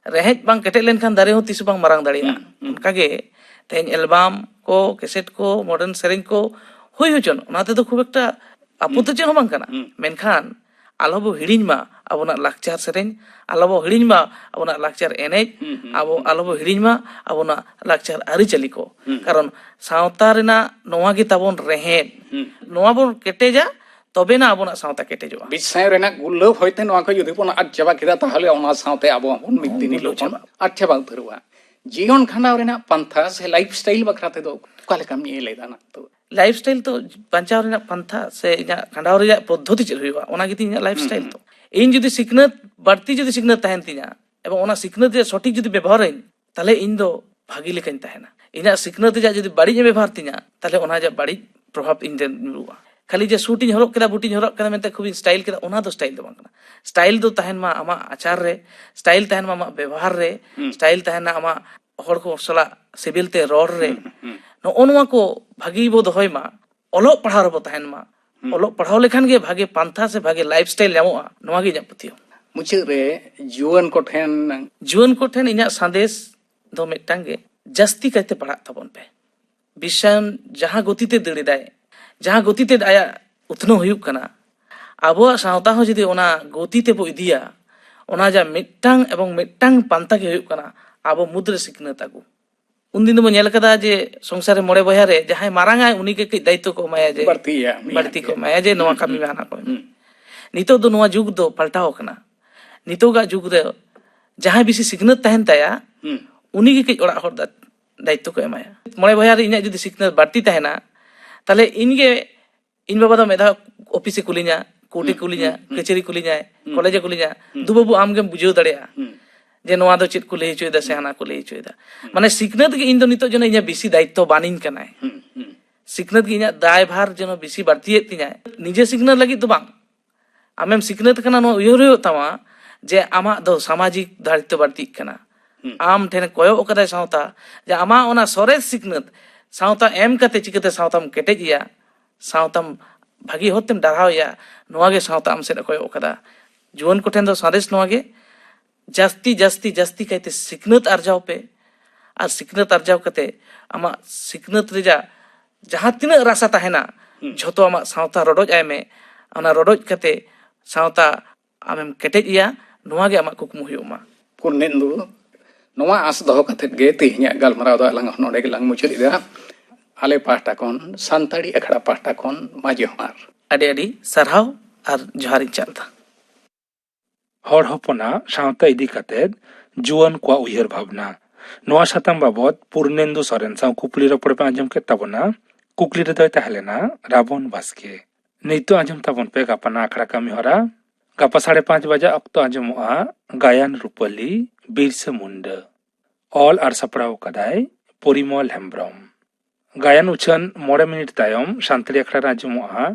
ᱨᱮᱦᱮᱫ ᱵᱟᱝ ᱠᱮᱴᱮᱡ ᱞᱮᱱᱠᱷᱟᱱ ᱫᱟᱨᱮ ᱦᱚᱸ ᱛᱤᱥ ᱦᱚᱸ ᱵᱟᱝ ᱢᱟᱨᱟᱝ ᱫᱟᱲᱮᱭᱟᱜᱼᱟ᱾ ᱚᱱᱠᱟᱜᱮ ᱛᱮᱦᱮᱧ ᱮᱞᱵᱟᱢ ᱠᱚ, ᱠᱮᱥᱮᱴ ᱠᱚ, ᱢᱚᱰᱟᱨᱱ ᱥᱮᱨᱮᱧ ᱠᱚ ᱦᱩᱭ ᱦᱚᱪᱚᱱ, ᱚᱱᱟ ᱛᱮᱫᱚ ᱠᱷᱩᱵ ᱮᱠᱴᱟ ᱟᱯᱚᱛ ᱫᱚ ᱪᱮᱫ ᱦᱚᱸ ᱵᱟᱝ ᱠᱟᱱᱟ᱾ ᱢᱮᱱᱠᱷᱟᱱ ᱟᱞᱚ ᱵᱚ ᱦᱤᱲᱤᱧ ᱢᱟ, ᱟᱵᱚᱱᱟᱜ ᱞᱟᱠᱪᱟᱨ ᱥᱮᱨᱮᱧ, ᱟᱞᱚ ᱵᱚ ᱦᱤᱲᱤᱧ ᱢᱟ ᱟᱵᱚᱱᱟᱜ ᱞᱟᱠᱪᱟᱨ ᱮᱱᱮᱡ, ᱦᱩᱸ, ᱦᱩᱸ, ᱟᱵᱚ ᱦᱩᱸ᱾ ᱟᱞᱚ ᱵᱚ ᱦᱤᱲᱤᱧ ᱢᱟ ᱟᱵᱚᱱᱟᱜ ᱞᱟᱠᱪᱟᱨ ᱟᱹᱨᱤᱪᱟᱹᱞᱤ ᱠᱚ᱾ ᱦᱩᱸ᱾ ᱠᱟᱨᱚᱱ ᱥᱟᱶᱛᱟ ᱨᱮᱱᱟᱜ ᱱᱚᱣᱟ ᱜᱮ ᱛᱟᱵᱚᱱ ᱨᱮᱦᱮᱫ᱾ ᱦᱩᱸ᱾ ᱱᱚᱣᱟ ᱵᱚᱱ ᱠᱮᱴᱮᱡᱟ, ᱛᱚᱵᱮᱱᱟ ᱟᱵᱚᱱᱟᱜ ᱥᱟᱶᱛᱟ ᱠᱮᱴᱮᱡᱚᱜᱼᱟ᱾ ᱵᱤᱥᱥᱟᱭ ᱨᱮᱱᱟᱜ ᱜᱩᱨᱞᱟᱹᱣ ᱦᱚᱭᱛᱮ ᱱᱚᱣᱟ ᱠᱚ ᱡᱩᱫᱤ ᱵᱚᱱ ᱟᱫ ᱪᱟᱵᱟ ᱠᱮᱫᱟ, ᱛᱟᱦᱚᱞᱮ ᱚᱱᱟ ᱥᱟᱶᱛᱮ ᱟᱵᱚ ᱦᱚᱸᱵᱚᱱ ᱢᱤᱫ ᱫᱤᱱ ᱜᱩᱨᱞᱟᱹᱣ ᱦᱤᱞᱳᱜ ᱵᱚᱱ ᱪᱟᱵᱟᱜᱼᱟ᱾ ᱟᱫ ᱪᱟᱵᱟ ᱩᱛᱟᱹᱨᱚᱜᱼᱟ᱾ ᱡᱤᱭᱚᱱ ᱠᱷᱟᱸᱰᱟᱣ ᱨᱮᱱᱟᱜ ᱯᱟᱱᱛᱷᱟ ᱥᱮ ᱞᱟᱭᱤᱯᱷ ᱥᱴᱟᱭᱤᱞ ᱵᱟᱠᱷᱨᱟ ᱛᱮᱫᱚ ᱚᱠᱟ ᱞᱮᱠᱟᱢ ᱧᱮᱞ ᱮᱫᱟ ᱱᱤᱛᱚᱜ? ᱞᱟᱭᱤᱯᱷ ᱥᱴᱟᱭᱤᱞ ᱛᱚ ᱵᱟᱧᱪᱟᱣ ᱨᱮᱱᱟᱜ ᱯᱟᱱᱛᱷᱟ ᱥᱮ ᱤᱧᱟᱹᱜ ᱠᱷᱟᱸᱰᱟᱣ ᱨᱮᱭᱟᱜ ᱯᱚᱫᱽᱫᱷᱚᱛᱤ ᱪᱮᱫ ᱦᱩᱭᱩᱜᱼᱟ, ᱚᱱᱟ ᱜᱮᱛᱤᱧ ᱤᱧᱟᱹᱜ ᱞᱟᱭᱤᱯᱷ ᱥᱴᱟᱭᱤᱞ ᱛᱚ᱾ ᱤᱧ ᱡᱩᱫᱤ ᱥᱤᱠᱷᱱᱟᱹᱛ, ᱵᱟᱹᱲᱛᱤ ᱡᱩᱫᱤ ᱥᱤᱠᱷᱱᱟᱹᱛ ᱛᱟᱦᱮᱱ ᱛᱤᱧᱟ ᱮᱵᱚᱝ ᱚᱱᱟ ᱥᱤᱠᱷᱱᱟᱹᱛ ᱨᱮᱭᱟᱜ ᱥᱚᱴᱷᱤᱠ ᱡᱩᱫᱤ ᱵᱮᱵᱚᱦᱟᱨᱟᱹᱧ, ᱛᱟᱦᱞᱮ ᱤᱧ ᱫᱚ ᱵᱷᱟᱹᱜᱤ ᱞᱮᱠᱟᱧ ᱛᱟᱦᱮᱱᱟ᱾ ᱤᱧᱟᱹᱜ ᱥᱤᱠᱷᱱᱟᱹᱛ ᱨᱮᱭᱟᱜ ᱡᱩᱫᱤ ᱵᱟᱹᱲᱤᱡ ᱮ ᱵᱮᱵᱚᱦᱟᱨ ᱛᱤᱧᱟ, ᱛᱟᱦᱞᱮ ᱚᱱᱟ ᱨᱮᱭᱟᱜ ᱵᱟᱹᱲᱤᱡ ᱯᱨᱚᱵᱷᱟᱵᱽ ᱤᱧ ᱨᱮ ᱧᱩᱨᱩᱜᱼᱟ᱾ ᱠᱷᱟᱹᱞᱤ ᱡᱮ ᱥᱩᱴ ᱤᱧ ᱦᱚᱨᱚᱜ ᱠᱮᱫᱟ, ᱵᱩᱴ ᱤᱧ ᱦᱚᱨᱚᱜ ᱠᱮᱫᱟ ᱢᱮᱱᱛᱮ ᱠᱷᱩᱵ ᱤᱧ ᱥᱴᱟᱭᱤᱞ ᱠᱮᱫᱟ, ᱚᱱᱟ ᱫᱚ ᱥᱴᱟᱭᱤᱞ ᱫᱚ ᱵᱟᱝ ᱠᱟᱱᱟ᱾ ᱥᱴᱟᱭᱤᱞ ᱫᱚ ᱛᱟᱦᱮᱱ ᱢᱟ ᱟᱢᱟᱜ ᱟᱪᱟᱨ ᱨᱮ, ᱥᱴᱟᱭᱤᱞ ᱛᱟᱦᱮᱱ ᱢᱟ ᱟᱢᱟᱜ ᱵᱮᱵᱚᱦᱟᱨ ᱨᱮ, ᱦᱩᱸ᱾ ᱥᱴᱟᱭᱤᱞ ᱛᱟᱦᱮᱱᱟ ᱟᱢᱟᱜ ᱦᱚᱲ ᱠᱚ ᱥᱟᱞᱟᱜ ᱥᱤᱵᱤᱞ ᱛᱮ ᱨᱚᱲ ᱨᱮ᱾ ᱦᱩᱸ, ᱦᱩᱸ᱾ ᱱᱚᱜᱼᱚ ᱱᱚᱣᱟ ᱠᱚ ᱵᱷᱟᱹᱜᱤ ᱵᱚ ᱫᱚᱦᱚᱭ ᱢᱟ, ᱚᱞᱚᱜ ᱯᱟᱲᱦᱟᱣ ᱨᱮᱵᱚ ᱛᱟᱦᱮᱱ ᱢᱟ᱾ ᱦᱩᱸ᱾ ᱚᱞᱚᱜ ᱯᱟᱲᱦᱟᱣ ᱞᱮᱠᱷᱟᱱ ᱜᱮ ᱵᱷᱟᱜᱮ ᱯᱟᱱᱛᱷᱟ ᱥᱮ ᱵᱷᱟᱜᱮ ᱞᱟᱭᱤᱯᱷ ᱥᱴᱟᱭᱤᱞ ᱧᱟᱢᱚᱜᱼᱟ, ᱱᱚᱣᱟ ᱜᱮ ᱤᱧᱟᱹᱜ ᱯᱟᱹᱛᱭᱟᱹᱣ᱾ ᱢᱩᱪᱟᱹᱫ ᱨᱮ ᱡᱩᱣᱟᱹᱱ ᱠᱚᱴᱷᱮᱱ ᱡᱩᱣᱟᱹᱱ ᱠᱚᱴᱷᱮᱱ ᱤᱧᱟᱹᱜ ᱥᱟᱸᱫᱮᱥ ᱫᱚ ᱢᱤᱫᱴᱟᱝ ᱜᱮ, ᱡᱟᱹᱥᱛᱤ ᱠᱟᱭᱛᱮ ᱯᱟᱲᱦᱟᱜ ᱛᱟᱵᱚᱱ ᱯᱮ᱾ ᱵᱤᱥᱥᱟᱭᱚᱱ ᱡᱟᱦᱟᱸ ᱜᱚᱛᱤ ᱛᱮ ᱫᱟᱹᱲ ᱮᱫᱟᱭ, ᱡᱟᱦᱟᱸ ᱜᱚᱛᱤ ᱛᱮ ᱟᱭᱟᱜ ᱩᱛᱱᱟᱹᱣ ᱦᱩᱭᱩᱜ ᱠᱟᱱᱟ, ᱟᱵᱚᱣᱟᱜ ᱥᱟᱶᱛᱟ ᱦᱚᱸ ᱡᱩᱫᱤ ᱚᱱᱟ ᱜᱚᱛᱤ ᱛᱮᱵᱚ ᱤᱫᱤᱭᱟ, ᱚᱱᱟ ᱡᱟ ᱢᱤᱫᱴᱟᱝ ᱮᱵᱚᱝ ᱢᱤᱫᱴᱟᱝ ᱯᱟᱱᱛᱷᱟ ᱜᱮ ᱦᱩᱭᱩᱜ ᱠᱟᱱᱟ ᱟᱵᱚ ᱢᱩᱫᱽᱨᱮ ᱥᱤᱠᱷᱱᱟᱹᱛ ᱟᱹᱜᱩ᱾ ᱩᱱᱫᱤᱱ ᱫᱚᱵᱚ ᱧᱮᱞ ᱠᱟᱫᱟ ᱡᱮ ᱥᱚᱝᱥᱟᱨ ᱨᱮ ᱢᱚᱬᱮ ᱵᱚᱭᱦᱟ ᱨᱮ ᱡᱟᱦᱟᱸᱭ ᱢᱟᱨᱟᱝ ᱟᱭ, ᱩᱱᱤ ᱜᱮ ᱠᱟᱹᱡ ᱫᱟᱭᱤᱛᱛᱚ ᱠᱚ ᱮᱢᱟᱭᱟ, ᱡᱮ ᱵᱟᱹᱲᱛᱤᱭᱟ, ᱩᱱᱤ ᱵᱟᱹᱲᱛᱤ ᱠᱚ ᱟᱨᱠᱤ᱾ ᱮᱢᱟᱭᱟ ᱡᱮ ᱱᱚᱣᱟ ᱦᱩᱸ, ᱠᱟᱹᱢᱤ ᱦᱩᱸ, ᱢᱮ, ᱦᱟᱱᱟ ᱠᱟᱹᱢᱤ ᱢᱮ᱾ ᱦᱩᱸ᱾ ᱱᱤᱛᱚᱜ ᱫᱚ ᱱᱚᱣᱟ ᱡᱩᱜᱽ ᱫᱚ ᱯᱟᱞᱴᱟᱣ ᱟᱠᱟᱱᱟ᱾ ᱱᱤᱛᱚᱜᱟᱜ ᱡᱩᱜᱽ ᱨᱮ ᱡᱟᱦᱟᱸᱭ ᱵᱮᱥᱤ ᱥᱤᱠᱷᱱᱟᱹᱛ ᱛᱟᱦᱮᱱ ᱛᱟᱭᱟ, ᱦᱩᱸ᱾ ᱩᱱᱤ ᱜᱮ ᱠᱟᱹᱡ ᱚᱲᱟᱜ ᱦᱚᱲ ᱫᱟ-, ᱫᱟᱭᱤᱛᱛᱚ ᱠᱚ ᱮᱢᱟᱭᱟ᱾ ᱢᱚᱬᱮ ᱵᱚᱭᱦᱟ ᱨᱮ ᱤᱧᱟᱹᱜ ᱡᱩᱫᱤ ᱥᱤᱠᱷᱱᱟᱹᱛ ᱵᱟᱹᱲᱛᱤ ᱛᱟᱦᱮᱱᱟ, ᱛᱟᱦᱞᱮ ᱤᱧ ᱜᱮ, ᱤᱧ ᱵᱟᱵᱟ ᱫᱚ ᱢᱤᱫ ᱫᱷᱟᱣ ᱚᱯᱷᱤᱥ ᱮ ᱠᱩᱞᱤᱧᱟ, ᱠᱳᱨᱴ ᱮ ᱦᱩᱸ, ᱠᱩᱞᱤᱧᱟ, ᱦᱩᱸ, ᱦᱩᱸ᱾ ᱠᱟᱹᱪᱷᱟᱹᱨᱤ ᱠᱩᱞᱤᱧᱟᱭ, ᱦᱩᱸ᱾ ᱠᱚᱞᱮᱡᱽ ᱮ ᱠᱩᱞᱤᱧᱟ, ᱦᱩᱸ᱾ "ᱫᱩ ᱵᱟᱹᱵᱩ, ᱟᱢ ᱜᱮᱢ ᱵᱩᱡᱷᱟᱹᱣ ᱫᱟᱲᱮᱭᱟᱜᱼᱟ ᱦᱩᱸ᱾ ᱡᱮ ᱱᱚᱣᱟ ᱫᱚ ᱪᱮᱫ ᱠᱚ ᱞᱟᱹᱭ ᱦᱚᱪᱚᱭᱮᱫᱟ ᱥᱮ ᱦᱟᱱᱟ ᱠᱚ ᱞᱟᱹᱭ ᱦᱚᱪᱚᱭᱮᱫᱟ?" ᱢᱟᱱᱮ ᱥᱤᱠᱷᱱᱟᱹᱛ ᱜᱮ ᱤᱧ ᱫᱚ ᱱᱤᱛᱚᱜ ᱡᱮᱱᱚ ᱤᱧᱟᱹᱜ ᱵᱮᱥᱤ ᱫᱟᱭᱤᱛᱛᱚ ᱵᱟᱱᱤᱧ ᱠᱟᱱᱟᱭ᱾ ᱦᱩᱸ, ᱦᱩᱸ᱾ ᱥᱤᱠᱷᱱᱟᱹᱛ ᱜᱮ ᱤᱧᱟᱹᱜ ᱫᱟᱭᱵᱷᱟᱨ ᱡᱮᱱᱚ ᱵᱮᱥᱤ ᱵᱟᱹᱲᱛᱤᱭᱮᱫ ᱛᱤᱧᱟᱭ᱾ ᱱᱤᱡᱮ ᱥᱤᱠᱷᱱᱟᱹᱛ ᱞᱟᱹᱜᱤᱫ ᱫᱚ ᱵᱟᱝ, ᱟᱢᱮᱢ ᱥᱤᱠᱷᱱᱟᱹᱛ ᱠᱟᱱᱟ, ᱱᱚᱣᱟ ᱩᱭᱦᱟᱹᱨ ᱦᱩᱭᱩᱜ ᱛᱟᱢᱟ ᱡᱮ ᱟᱢᱟᱜ ᱫᱚ ᱥᱟᱢᱟᱡᱤᱠ ᱫᱟᱭᱤᱛᱛᱚ ᱵᱟᱹᱲᱛᱤᱜ ᱠᱟᱱᱟ᱾ ᱦᱩᱸ᱾ ᱟᱢ ᱴᱷᱮᱱ ᱠᱚᱭᱚᱜ ᱟᱠᱟᱫᱟᱭ ᱥᱟᱶᱛᱟ, ᱡᱮ ᱟᱢᱟᱜ ᱚᱱᱟ ᱥᱚᱨᱮᱥ ᱥᱤᱠᱷᱱᱟᱹᱛ ᱥᱟᱶᱛᱟ ᱮᱢ ᱠᱟᱛᱮ ᱪᱤᱠᱟᱹᱛᱮ ᱥᱟᱶᱛᱟᱢ ᱠᱮᱴᱮᱡ ᱮᱭᱟ, ᱥᱟᱶᱛᱟᱢ ᱵᱷᱟᱹᱜᱤ ᱦᱚᱨ ᱛᱮᱢ ᱰᱟᱨᱦᱟᱣ ᱮᱭᱟ, ᱱᱚᱣᱟ ᱜᱮ ᱥᱟᱶᱛᱟ ᱟᱢ ᱥᱮᱫ ᱮ ᱠᱚᱭᱚᱜ ᱟᱠᱟᱫᱟ᱾ ᱡᱩᱣᱟᱹᱱ ᱠᱚᱴᱷᱮᱱ ᱫᱚ ᱥᱟᱸᱫᱮᱥ ᱱᱚᱣᱟ ᱜᱮ, ᱡᱟᱹᱥᱛᱤ, ᱡᱟᱹᱥᱛᱤ, ᱡᱟᱹᱥᱛᱤ ᱠᱟᱭᱛᱮ ᱥᱤᱠᱷᱱᱟᱹᱛ ᱟᱨᱡᱟᱣ ᱯᱮ᱾ ᱟᱨ ᱥᱤᱠᱷᱱᱟᱹᱛ ᱟᱨᱡᱟᱣ ᱠᱟᱛᱮ ᱟᱢᱟᱜ ᱥᱤᱠᱷᱱᱟᱹᱛ ᱨᱮᱭᱟᱜ ᱡᱟᱦᱟᱸ ᱛᱤᱱᱟᱹᱜ ᱨᱟᱥᱟ ᱛᱟᱦᱮᱱᱟ, ᱦᱩᱸ᱾ ᱡᱷᱚᱛᱚ ᱟᱢᱟᱜ ᱥᱟᱶᱛᱟ ᱨᱚᱰᱚᱡ ᱟᱭ ᱢᱮ᱾ ᱚᱱᱟ ᱨᱚᱰᱚᱡ ᱠᱟᱛᱮ ᱥᱟᱶᱛᱟ ᱟᱢᱮᱢ ᱠᱮᱴᱮᱡ ᱮᱭᱟ, ᱱᱚᱣᱟ ᱜᱮ ᱟᱢᱟᱜ ᱠᱩᱠᱢᱩ ᱦᱩᱭᱩᱜ ᱢᱟ᱾ ᱯᱩᱨᱱᱮᱱᱫᱩ, ᱱᱚᱣᱟ ᱟᱸᱥ ᱫᱚᱦᱚ ᱠᱟᱛᱮᱫ ᱜᱮ ᱛᱮᱦᱮᱧᱟᱜ ᱜᱟᱞᱢᱟᱨᱟᱣ ᱫᱚ ᱟᱞᱟᱝ ᱱᱚᱰᱮ ᱜᱮᱞᱟᱝ ᱢᱩᱪᱟᱹᱫ ᱮᱫᱟ᱾ ᱟᱞᱮ ᱯᱟᱦᱴᱟ ᱠᱷᱚᱱ ᱥᱟᱱᱛᱟᱲᱤ ᱟᱠᱷᱲᱟ ᱯᱟᱦᱴᱟ ᱠᱷᱚᱱ ᱢᱟ ᱡᱚᱦᱟᱨ᱾ ᱟᱹᱰᱤ ᱟᱹᱰᱤ ᱥᱟᱨᱦᱟᱣ ᱟᱨ ᱡᱚᱦᱟᱨᱤᱧ ᱪᱟᱞ ᱮᱫᱟ᱾ ᱦᱚᱲ ᱦᱚᱯᱚᱱᱟᱜ ᱥᱟᱶᱛᱟ ᱤᱫᱤ ᱠᱟᱛᱮᱫ ᱡᱩᱣᱟᱹᱱ ᱠᱚᱣᱟᱜ ᱩᱭᱦᱟᱹᱨ ᱵᱷᱟᱵᱽᱱᱟ᱾ ᱱᱚᱣᱟ ᱥᱟᱛᱟᱢ ᱵᱟᱵᱚᱫ ᱯᱩᱨᱱᱮᱱᱫᱩ ᱥᱚᱨᱮᱱ ᱥᱟᱶ ᱠᱩᱠᱞᱤ ᱨᱚᱯᱚᱲ ᱯᱮ ᱟᱸᱡᱚᱢ ᱠᱮᱫ ᱛᱟᱵᱚᱱᱟ᱾ ᱠᱩᱠᱞᱤ ᱨᱮᱫᱚᱭ ᱛᱟᱦᱮᱸ ᱞᱮᱱᱟ ᱨᱟᱵᱚᱱ ᱵᱟᱥᱠᱮ᱾ ᱱᱤᱛᱚᱜ ᱟᱸᱡᱚᱢ ᱛᱟᱵᱚᱱ ᱯᱮ ᱜᱟᱯᱟᱱᱟᱜ ᱟᱠᱷᱲᱟ ᱠᱟᱹᱢᱤ ᱦᱚᱨᱟ᱾ ᱜᱟᱯᱟ ᱥᱟᱲᱮ ᱯᱟᱸᱪ ᱵᱟᱡᱟᱜ ᱚᱠᱛᱚ ᱟᱸᱡᱚᱢᱚᱜᱼᱟ ᱜᱟᱭᱟᱱ ᱨᱩᱯᱟᱹᱞᱤ ᱵᱤᱨᱥᱟᱹ ᱢᱩᱱᱰᱟᱹ᱾ ᱚᱞ ᱟᱨ ᱥᱟᱯᱲᱟᱣ ᱠᱟᱫᱟᱭ ᱯᱚᱨᱤᱢᱚᱞ ᱦᱮᱢᱵᱨᱚᱢ᱾ ᱜᱟᱭᱟᱱ ᱩᱪᱷᱟᱹᱱ ᱢᱚᱬᱮ ᱢᱤᱱᱤᱴ ᱛᱟᱭᱚᱢ ᱥᱟᱱᱛᱟᱲᱤ ᱟᱠᱷᱲᱟ ᱨᱮ ᱟᱸᱡᱚᱢᱚᱜᱼᱟ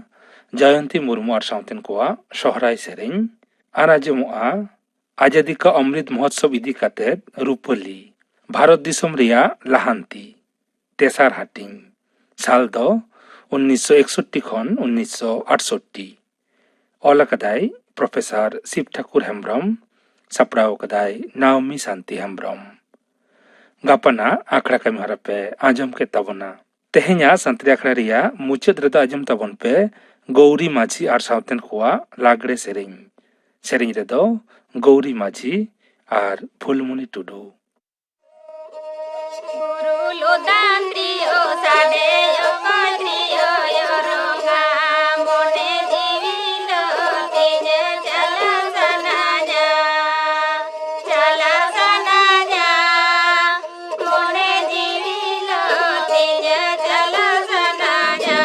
ᱡᱚᱭᱚᱱᱛᱤ ᱢᱩᱨᱢᱩ ᱟᱨ ᱥᱟᱶᱛᱮᱱ ᱠᱚᱣᱟᱜ ᱥᱚᱦᱨᱟᱭ ᱥᱮᱨᱮᱧ᱾ ᱟᱨ ᱟᱸᱡᱚᱢᱚᱜᱼᱟ ᱟᱡᱟᱫᱤ ᱠᱟ ᱚᱢᱨᱤᱛ ᱢᱚᱦᱳᱛᱥᱚᱵ ᱤᱫᱤ ᱠᱟᱛᱮ ᱨᱩᱯᱟᱹᱞᱤ, ᱵᱷᱟᱨᱚᱛ ᱫᱤᱥᱚᱢ ᱨᱮᱭᱟᱜ ᱞᱟᱦᱟᱱᱛᱤ, ᱛᱮᱥᱟᱨ ᱦᱟᱹᱴᱤᱧ᱾ ᱥᱟᱞ ᱫᱚ ᱩᱱᱤᱥᱥᱚ ᱮᱠᱥᱚᱴᱴᱤ ᱠᱷᱚᱱ ᱩᱱᱤᱥᱥᱚ ᱟᱴᱥᱚᱴᱴᱤ᱾ ᱚᱞ ᱟᱠᱟᱫᱟᱭ ᱯᱨᱚᱯᱷᱮᱥᱚᱨ ᱥᱤᱵ ᱴᱷᱟᱠᱩᱨ ᱦᱮᱢᱵᱨᱚᱢ, ᱥᱟᱯᱲᱟᱣ ᱟᱠᱟᱫᱟᱭ ᱱᱟᱣᱢᱤ ᱥᱟᱱᱛᱤ ᱦᱮᱢᱵᱨᱚᱢ᱾ ᱜᱟᱯᱟᱱᱟᱜ ᱟᱠᱷᱲᱟ ᱠᱟᱹᱢᱤ ᱦᱚᱨᱟ ᱯᱮ ᱟᱸᱡᱚᱢ ᱠᱮᱫ ᱛᱟᱵᱚᱱᱟ᱾ ᱛᱮᱦᱮᱧᱟᱜ ᱥᱟᱱᱛᱟᱲᱤ ᱟᱠᱷᱲᱟ ᱨᱮᱭᱟᱜ ᱢᱩᱪᱟᱹᱫ ᱨᱮᱫᱚ ᱟᱸᱡᱚᱢ ᱛᱟᱵᱚᱱ ᱯᱮ ᱜᱳᱣᱨᱤ ᱢᱟᱹᱡᱷᱤ ᱟᱨ ᱥᱟᱶᱛᱮᱱ ᱠᱚᱣᱟᱜ ᱞᱟᱜᱽᱲᱮ ᱥᱮᱨᱮᱧ᱾ ᱥᱮᱨᱮᱧ ᱨᱮᱫᱚ ᱜᱳᱣᱨᱤ ᱢᱟᱹᱡᱷᱤ ᱟᱨ ᱯᱷᱩᱞᱢᱩᱱᱤ ᱴᱩᱰᱩ᱾ ᱵᱩᱨᱩ ᱞᱚᱫᱟᱱ ᱛᱤᱭᱳ ᱥᱟᱰᱮ ᱚᱠᱚᱭ ᱛᱤᱭᱳ ᱚᱨᱚᱝᱟ, ᱢᱚᱱᱮ ᱡᱤᱣᱤ ᱞᱚ ᱛᱤᱧ ᱪᱟᱞᱟᱣ ᱥᱟᱱᱟᱧᱟ, ᱪᱟᱞᱟᱣ ᱥᱟᱱᱟᱧᱟ, ᱢᱚᱱᱮ ᱡᱤᱣᱤ ᱞᱚ ᱛᱤᱧ ᱪᱟᱞᱟᱣ ᱥᱟᱱᱟᱧᱟ᱾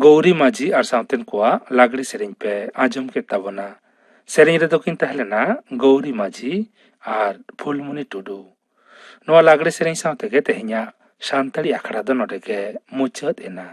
ᱜᱳᱣᱨᱤ ᱢᱟᱹᱡᱷᱤ ᱟᱨ ᱥᱟᱶᱛᱮᱱ ᱠᱚᱣᱟᱜ ᱞᱟᱜᱽᱲᱮ ᱥᱮᱨᱮᱧ ᱯᱮ ᱟᱸᱡᱚᱢ ᱠᱮᱫ ᱛᱟᱵᱚᱱᱟ᱾ ᱥᱮᱨᱮᱧ ᱨᱮᱫᱚ ᱠᱤᱱ ᱛᱟᱦᱮᱸ ᱞᱮᱱᱟ ᱜᱳᱣᱨᱤ ᱢᱟᱹᱡᱷᱤ ᱟᱨ ᱯᱷᱩᱞᱢᱩᱱᱤ ᱴᱩᱰᱩ᱾ ᱱᱚᱣᱟ ᱞᱟᱜᱽᱲᱮ ᱥᱮᱨᱮᱧ ᱥᱟᱶ ᱛᱮᱜᱮ ᱛᱮᱦᱮᱧᱟᱜ ᱥᱟᱱᱛᱟᱲᱤ ᱟᱠᱷᱲᱟ ᱫᱚ ᱱᱚᱰᱮ ᱜᱮ ᱢᱩᱪᱟᱹᱫ ᱮᱱᱟ᱾